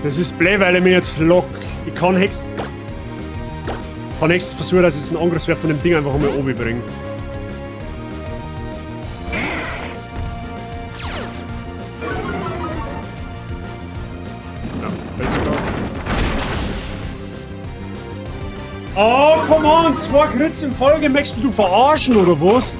Das ist blöd, weil ich mir jetzt lock. Ich kann höchst versuchen, dass ich jetzt einen Angriffswert von dem Ding einfach einmal oben bringe. Ja, Felsgrab. Oh, come on! 2 Crits in Folge, möchtest du verarschen oder was?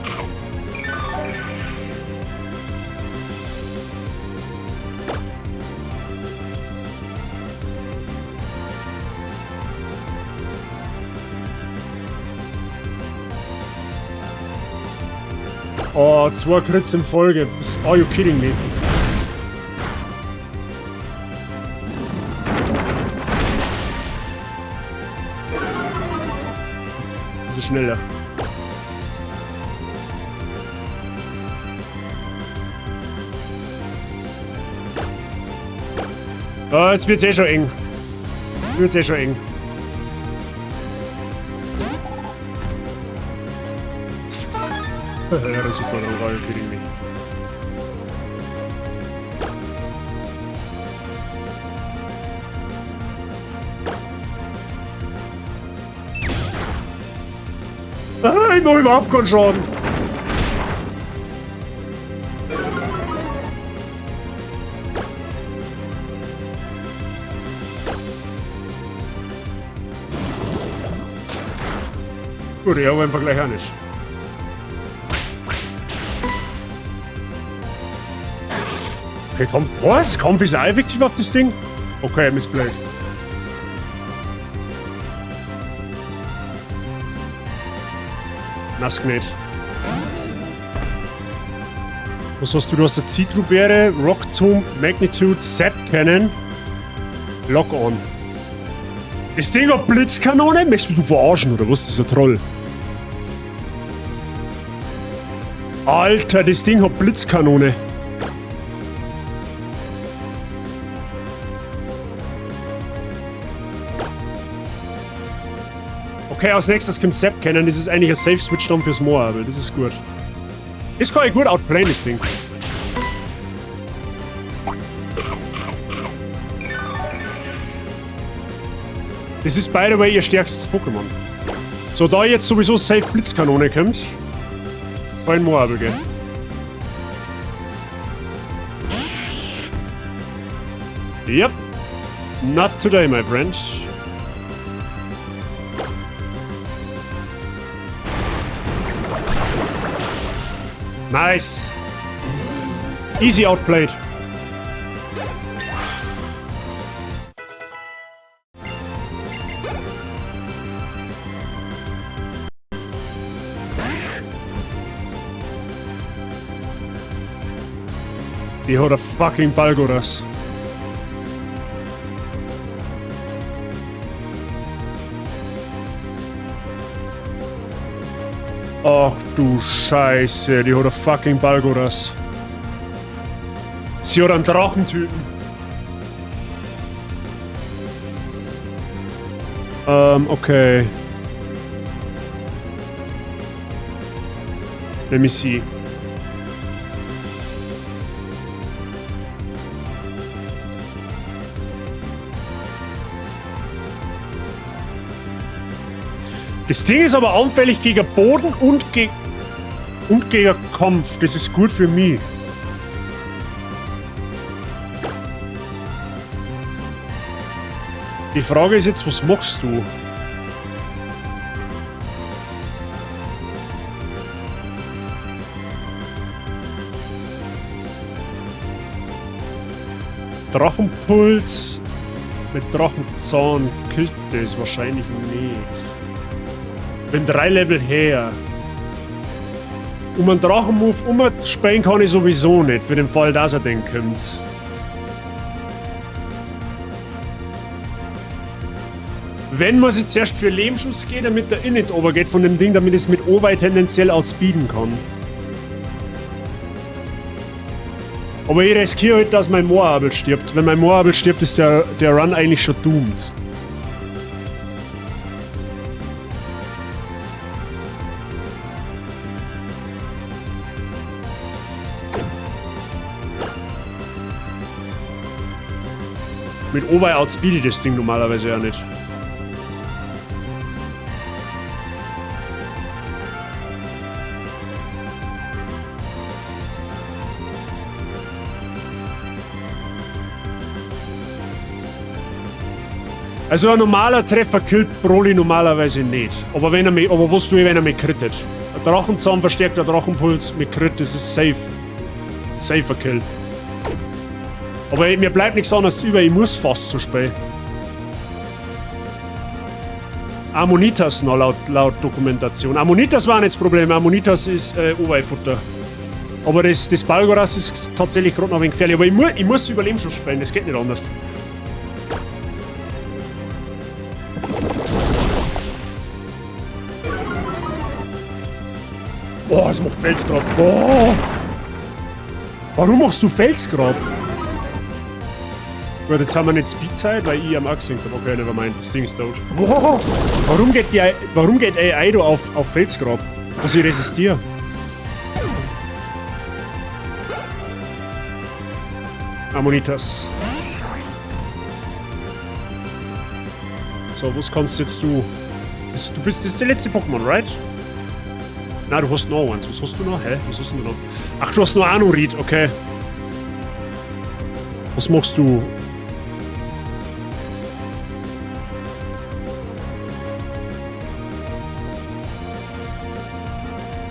Oh, 2 Crits in Folge. Are you kidding me? Das ist schneller. Ah, jetzt wird's eh schon eng. Jetzt wird's eh schon eng. Ja, super, dann war ich kidding me. Ah, ich mach überhaupt keinen Schaden. Gut, ich habe im Vergleich auch nicht. Okay, komm. Was? Kampf ist auch effektiv auf das Ding? Okay, missplayed. Nass nicht. Was hast du? Du hast eine Zitrubeere, Rock Tomb, Magnitude, Zap Cannon. Lock on. Das Ding hat Blitzkanone? Möchtest du verarschen oder was? Das ist ein Troll. Alter, das Ding hat Blitzkanone. Okay, als nächstes kommt Zap Cannon. Das ist eigentlich ein Safe Switch dann fürs Moor, aber das ist gut. Das kann ich gut outplayen, das Ding. Das ist, by the way, ihr stärkstes Pokémon. So, da jetzt sowieso Safe Blitzkanone kommt, Voll in Moabel gehen. Yep. Not today, my friend. Nice. Easy outplayed. Die hat a fucking Balgoras. Ach du Scheiße, die hat a fucking Balgoras. Sie hat einen Drachentypen. Okay. Let me see. Das Ding ist aber anfällig gegen Boden und gegen Kampf. Das ist gut für mich. Die Frage ist jetzt, was machst du? Drachenpuls mit Drachenzahn killt das wahrscheinlich nicht. Bin 3 Level her. Um einen Drachenmove umspielen kann ich sowieso nicht, für den Fall, dass er den kommt. Wenn, muss ich zuerst für Lehmschuss gehen, damit der Init runtergeht von dem Ding, damit ich es mit Owei tendenziell outspeeden kann. Aber ich riskiere halt, dass mein Moabel stirbt. Wenn mein Moabel stirbt, ist der Run eigentlich schon doomed. Mit Owei outspeed ich das Ding normalerweise ja nicht. Also ein normaler Treffer killt Broly normalerweise nicht. Aber wenn er mich, aber was tue ich, wenn er mich crittet? Ein Drachenzahn verstärkter Drachenpuls mit Crit, das ist safe. Safer Kill. Aber mir bleibt nichts anderes über, ich muss fast so spielen. Ammonitas noch laut Dokumentation. Ammonitas war nicht das Problem, Ammonitas ist Owei-Futter. Aber das Balgoras ist tatsächlich gerade noch ein wenig gefährlich. Aber ich muss Überlebensschutz spielen, das geht nicht anders. Oh, es macht Felsgrab. Oh. Warum machst du Felsgrab? Gut, jetzt haben wir nicht Speedzeit, weil ich am auch gesehen habe. Okay, nevermind, das Ding ist tot. Oh. Warum geht die, warum geht AI da auf Felsgrab? Also ich resistiere. Ammonitas. So, was kannst jetzt du? Das, du bist, das ist der letzte Pokémon, right? Na, du hast noch eins. Was hast du noch? Hä? Was hast du noch? Ach, du hast noch Anorith, okay. Was machst du?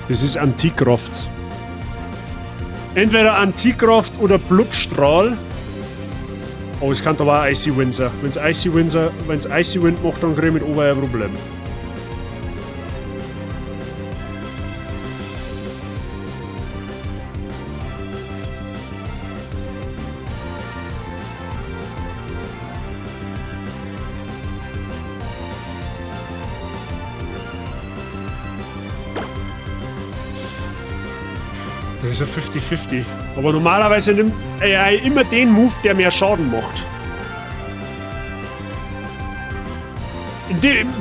Das ist Antikraft. Entweder Antikraft oder Blubstrahl. Oh, es kann aber auch Icy Wind sein. Wenn's Icy Wind sein, wenn's Icy Wind macht, dann krieg ich mit Ober ein Problem. Das ist ein 50-50. Aber normalerweise nimmt AI immer den Move, der mehr Schaden macht.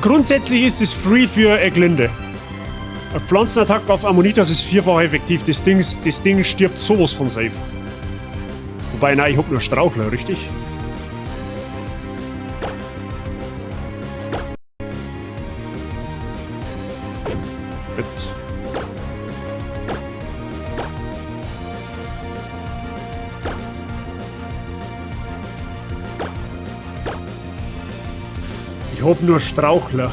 Grundsätzlich ist es free für Eglinde. Eine Pflanzenattacke auf Ammonitas ist vierfach effektiv. Das Ding stirbt sowas von safe. Wobei, nein, ich hab nur Strauchler, richtig? Gut. Ich hab nur Strauchler.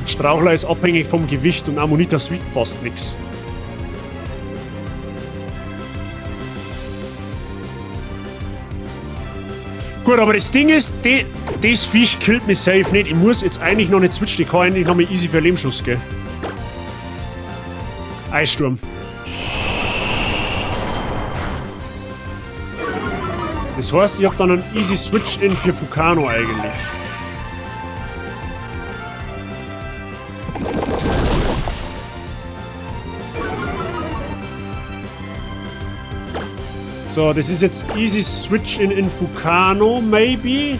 Und Strauchler ist abhängig vom Gewicht und Amonitas wiegt fast nix. Gut, aber das Ding ist, das Viech killt mich safe nicht. Ich muss jetzt eigentlich noch nicht switchen. Ich kann eigentlich noch mal easy für Lebensschuss gehen. Eissturm. Das heißt, ich hab dann einen easy Switch-In für Fukano eigentlich. So, das ist jetzt easy Switch-In in Fukano, maybe?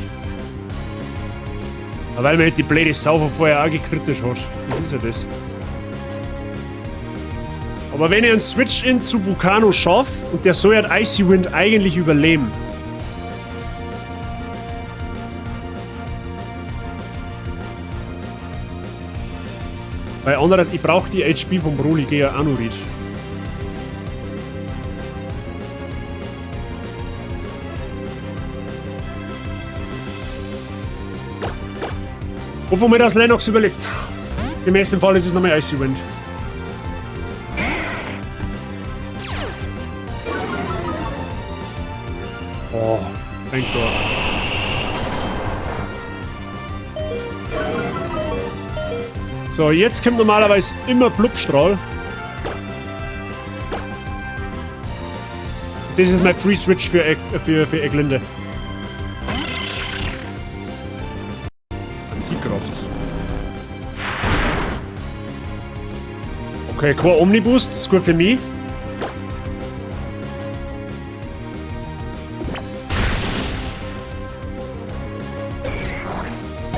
Aber weil mir halt die blöde Sau von vorher auch gekritisch hat. Das ist ja das. Aber wenn ich einen Switch-In zu Vulcano schaffe, und der soll halt Icy Wind eigentlich überleben. Weil andererseits, ich brauche die HP vom Broly gegen Anurid. Hoffen wir, dass Lennox überlebt. Im ersten Fall ist es nochmal Icy Wind. Oh, thank God. So, jetzt kommt normalerweise immer Blubstrahl. Das ist mein Free Switch für Eglinde. Antikraft. Okay, kein Omniboost, ist gut für mich.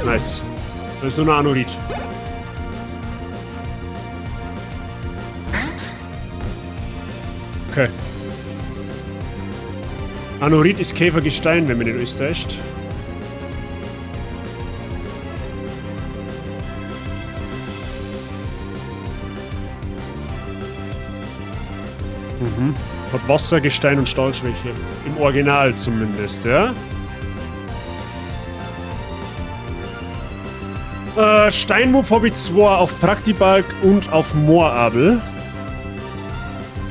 Nice. Das ist nur ein Anurid. Okay. Anurid ist Käfergestein, wenn man nicht alles täuscht. Hat Wasser, Gestein und Stahlschwäche. Im Original zumindest, ja? Steinwurf hab ich 2 auf Praktibalk und auf Moorabel.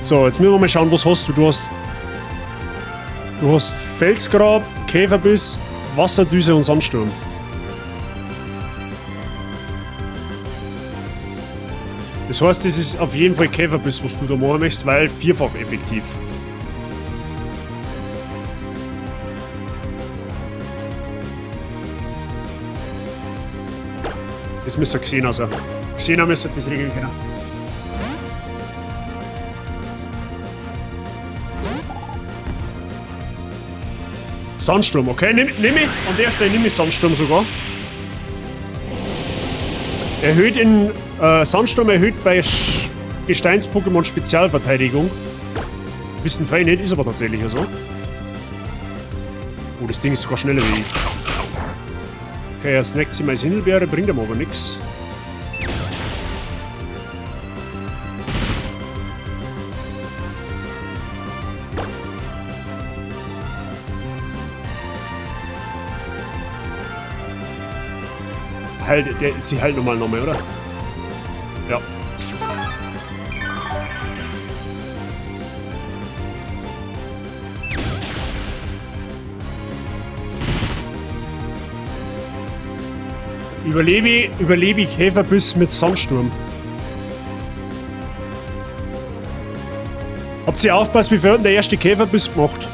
So, jetzt müssen wir mal schauen, was hast du? Du hast Felsgrab, Käferbiss, Wasserdüse und Sandsturm. Das heißt, das ist auf jeden Fall Käferbiss, was du da machen möchtest, weil vierfach effektiv. Das müsste Xena sein. Xena müsste das regeln können. Sandsturm, okay? Nimm ich. An der Stelle nimm ich Sandsturm sogar. Erhöht in Sandsturm erhöht bei Gesteins-Pokémon Spezialverteidigung. Wissen fein nicht, ist aber tatsächlich so. Oh, das Ding ist sogar schneller wie ich. Okay, er snackt sich meine Sindelbeere, bringt ihm aber nix. Halt, der, sie heilt nochmal, oder? Ja. Überlebe ich Käferbiss mit Sandsturm. Habt ihr aufgepasst, wie viel hat denn der erste Käferbiss gemacht?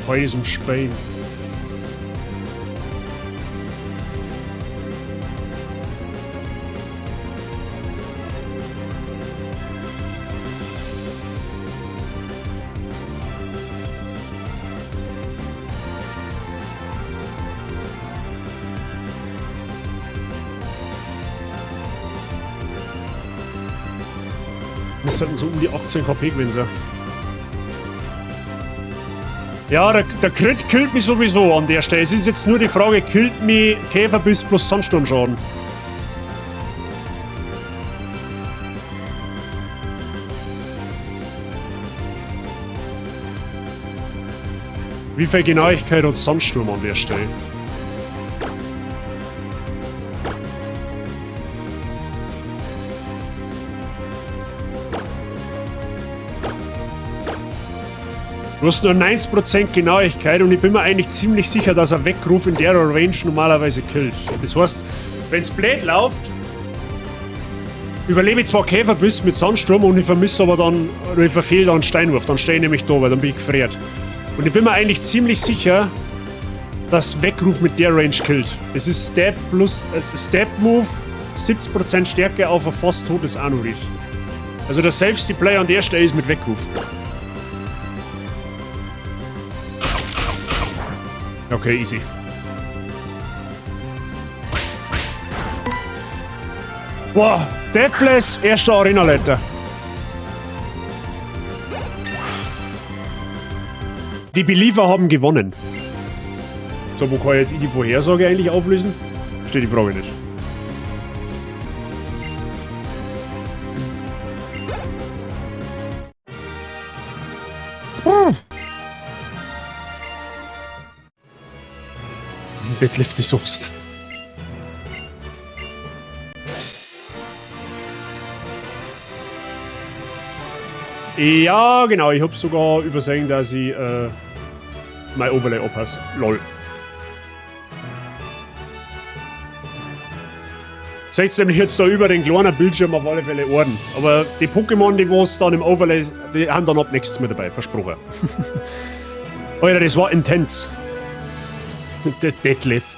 Heute zum Speien. Das sollten so um die 18 KP gewesen sein. Ja, der Crit killt mich sowieso an der Stelle. Es ist jetzt nur die Frage, killt mich Käferbiss plus Sandsturmschaden? Wie viel Genauigkeit hat Sandsturm an der Stelle? Du hast nur 90% Genauigkeit und ich bin mir eigentlich ziemlich sicher, dass ein Weckruf in der Range normalerweise killt. Das heißt, wenn's blöd läuft, überlebe ich zwar Käferbiss mit Sandsturm und ich vermisse aber dann, oder ich verfehle dann Steinwurf, dann stehe ich nämlich da, weil dann bin ich gefriert. Und ich bin mir eigentlich ziemlich sicher, dass Weckruf mit der Range killt. Es ist Stab plus, es ist Stab Move, 70% Stärke auf ein fast totes Anorith. Also der safeste Play an der Stelle ist mit Weckruf. Okay, easy. Boah, Deathless, erster Arena-Leiter. Die Believer haben gewonnen. So, wo kann ich jetzt die Vorhersage eigentlich auflösen? Steht die Frage nicht. Deadlift ist Obst. Ja, genau. Ich hab sogar übersehen, dass ich mein Overlay abpasse. Lol. Seht's nämlich jetzt da über den kleinen Bildschirm auf alle Fälle Orden. Aber die Pokémon, die wo's dann im Overlay, die haben dann ab nächstes mit dabei, versprochen. Alter, das war intens. Der Detlef.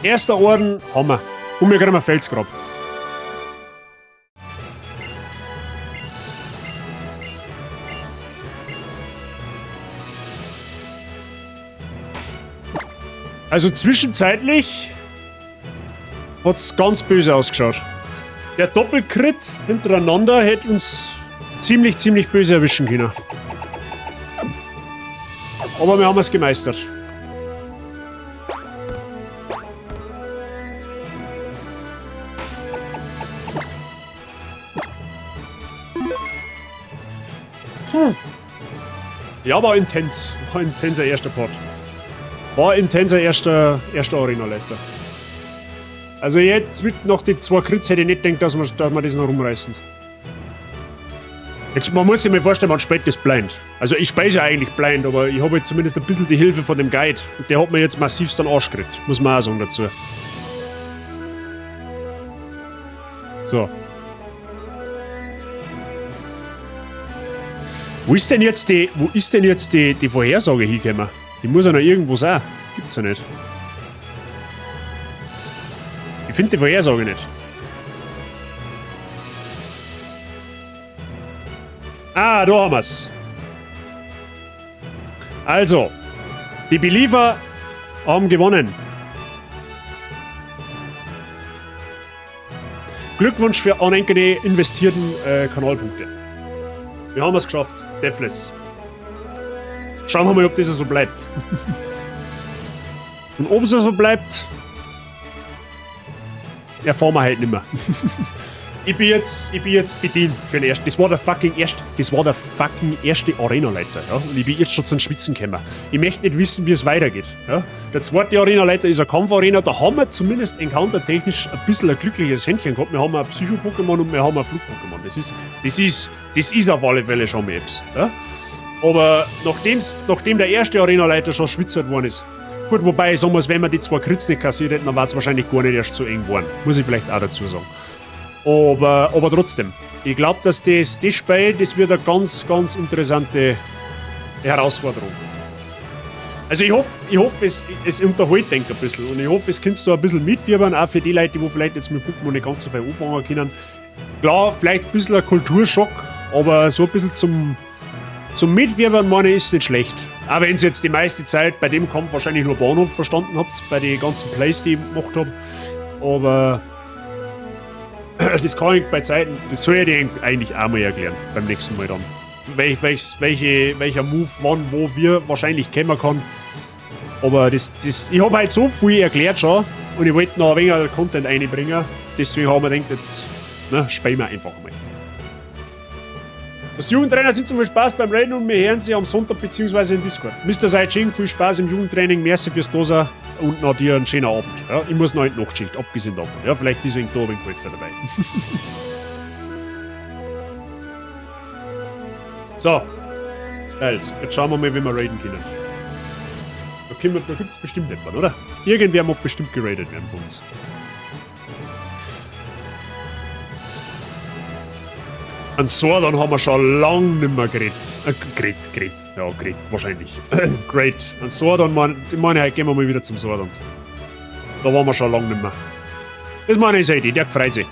Erster Orden haben wir. Und wir kriegen ein Felsgrab. Also zwischenzeitlich hat's ganz böse ausgeschaut. Der Doppelcrit hintereinander hätte uns ziemlich, ziemlich böse erwischen können. Aber wir haben es gemeistert. Ja, war intens. War intenser erster Part. War intenser erster Arena-Leiter. Also jetzt mit noch die 2 Crits hätte ich nicht gedacht, dass wir das noch rumreißen. Jetzt, man muss sich mal vorstellen, man spielt das blind. Also ich speise ja eigentlich blind, aber ich habe jetzt zumindest ein bisschen die Hilfe von dem Guide. Und der hat mir jetzt massivst den Arsch gekriegt. Muss man auch sagen dazu. So. Wo ist denn jetzt die Vorhersage hingekommen? Die muss ja noch irgendwo sein. Gibt's ja nicht. Ich find die Vorhersage nicht. Ah, da haben wir's. Also, die Believer haben gewonnen. Glückwunsch für unendliche investierten Kanalpunkte. Wir haben es geschafft. Deathless. Schauen wir mal, ob das so bleibt. Und ob es so bleibt, erfahren wir halt nicht mehr. Ich bin jetzt bedient für den ersten. Das war der fucking erste, das war der fucking erste Arena-Leiter, ja? Und ich bin jetzt schon zum Schwitzen gekommen. Ich möchte nicht wissen, wie es weitergeht. Ja? Der zweite Arena-Leiter ist eine Kampfarena. Da haben wir zumindest encounter-technisch ein bisschen ein glückliches Händchen gehabt. Wir haben ein Psycho-Pokémon und wir haben ein Flug-Pokémon. Das ist auf alle Fälle schon mal etwas, ja? Aber nachdem der erste Arena-Leiter schon schwitzert worden ist, gut, wobei ich sagen muss, wenn wir die 2 Crits nicht kassiert hätten, dann war's wahrscheinlich gar nicht erst so eng geworden. Muss ich vielleicht auch dazu sagen. Aber trotzdem, ich glaub, dass das Spiel, das wird eine ganz, ganz interessante Herausforderung. Also ich hoffe, es unterhält denk ein bisschen. Und ich hoffe, es kannst du ein bisschen mitfiebern, auch für die Leute, die wo vielleicht jetzt mit Pokémon nicht ganz so viel anfangen können. Klar, vielleicht ein bisschen ein Kulturschock, aber so ein bisschen zum Mitfiebern, meine ich, ist nicht schlecht. Auch wenn's jetzt die meiste Zeit bei dem Kampf wahrscheinlich nur Bahnhof verstanden habt, bei den ganzen Plays, die ich gemacht hab. Aber das kann ich bei Zeiten, das soll ich dir eigentlich auch mal erklären, beim nächsten Mal dann. Welcher Move, wann, wo wir wahrscheinlich kommen kann. Aber ich hab halt so viel erklärt schon und ich wollte noch ein wenig Content einbringen. Deswegen haben wir gedacht, jetzt, ne, spielen wir einfach mal. Das Jugendtrainer sind zum Spaß beim Raiden und wir hören sie am Sonntag bzw. im Discord. Mr. Saijing, viel Spaß im Jugendtraining, merci fürs Dosa und noch dir einen schönen Abend. Ja, ich muss noch in die Nachtschicht, abgesehen davon. Ja, vielleicht ist ein da ein geholfen dabei. So, also, jetzt schauen wir mal, wie wir raiden können. Da gibt es bestimmt jemanden, oder? Irgendwer mag bestimmt geradet werden von uns. An Sordon haben wir schon lang nicht mehr geredet. Geredet. Ja, geredet, wahrscheinlich. Great. An Sordon, man, ich meine, heute gehen wir mal wieder zum Sordon. Da waren wir schon lang nicht mehr. Das meine ich Idee, der freut sich.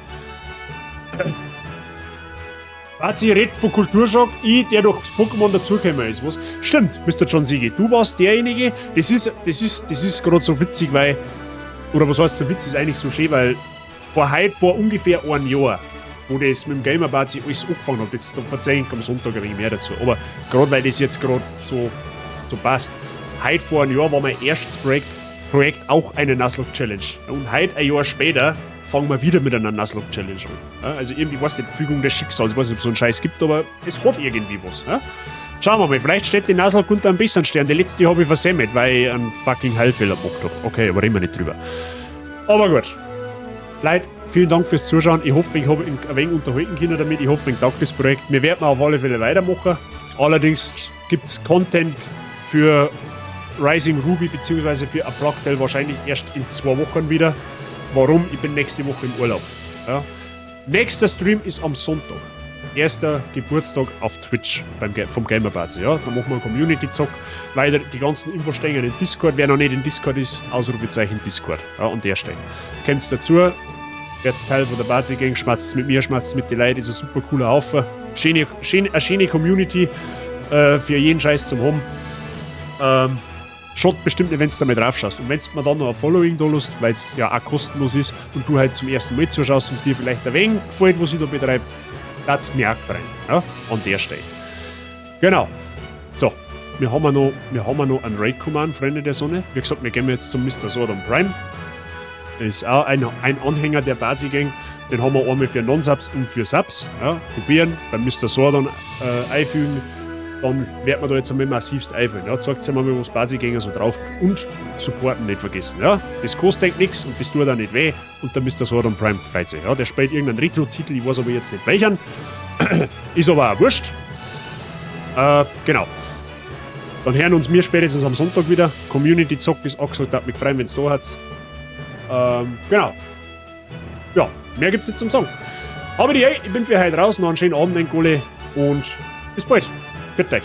Bazi redet von Kulturschock, ich, der durchs Pokémon dazugekommen ist, was? Stimmt, Mr. John Siegi, du warst derjenige, das ist gerade so witzig, weil, oder was heißt so witzig, ist eigentlich so schön, weil vor ungefähr einem Jahr, wo das mit dem Gamer Bazi alles angefangen hat, das, da verzeih ich am Sonntag ein wenig mehr dazu, aber gerade weil das jetzt gerade so passt, heute vor einem Jahr war mein erstes Projekt auch eine Nuzlocke Challenge. Und heute, ein Jahr später, fangen wir wieder mit einer Nuzlocke Challenge an. Ja, also irgendwie, weiß nicht, Fügung des Schicksals, ich weiß nicht, ob es so einen Scheiß gibt, aber es hat irgendwie was. Ja? Schauen wir mal, vielleicht steht die Nuzlocke unter einem besseren Stern. Die letzte habe ich versemmelt, weil ich einen fucking Heilfehler gemacht habe. Okay, aber reden wir nicht drüber. Aber gut. Leute, vielen Dank fürs Zuschauen. Ich hoffe, ich habe ein wenig unterhalten können damit. Ich hoffe, ich taugt das Projekt. Wir werden auf alle Fälle weitermachen. Allerdings gibt es Content für Rising Ruby bzw. für A Plague Tale wahrscheinlich erst in 2 Wochen wieder. Warum? Ich bin nächste Woche im Urlaub. Ja. Nächster Stream ist am Sonntag. Erster Geburtstag auf Twitch vom Gamer Bazi. Ja. Da machen wir einen Community-Zock. Weiter die ganzen Infos stehen in Discord. Wer noch nicht in Discord ist, Ausrufezeichen Discord. Ja, an der Stelle. Kommt's dazu, werdet Teil von der Bazi-Gang, schmatzt mit mir, schmatzt mit den Leuten, ist ein super cooler Haufen. Eine schöne Community für jeden Scheiß zum haben. Schaut bestimmt nicht, wenn du da mal drauf schaust. Und wenn du mir dann noch ein Following da lässt, weil es ja auch kostenlos ist und du halt zum ersten Mal zuschaust und dir vielleicht ein wenig gefällt, was ich da betreibe, darf's mir auch freuen. Ja, an der Stelle. Genau. So, wir haben ja noch einen Raid-Command, Freunde der Sonne. Wie gesagt, wir gehen jetzt zum Mr. Sordon Prime. Der ist auch ein Anhänger der Bazi-Gang. Den haben wir einmal für Non-Subs und für Subs. Ja, probieren, beim Mr. Sordon einfügen. Dann wird man da jetzt einmal massivst einfüllen. Ja, zeigt mal, was Bazi-Gänger so drauf hat. Und supporten nicht vergessen. Ja, das kostet nichts und das tut auch nicht weh. Und der Mr. Sordon Prime freut sich. Ja, der spielt irgendeinen Retro-Titel, ich weiß aber jetzt nicht welchen. Ist aber auch wurscht. Genau. Dann hören uns wir spätestens am Sonntag wieder. Community Zock ist auch gesagt, hat mich gefreut, wenn es da hat. Genau. Ja, mehr gibt's nicht zum Sagen. Aber die, ich bin für heute raus. Noch einen schönen Abend, Gole. Und bis bald. Für euch.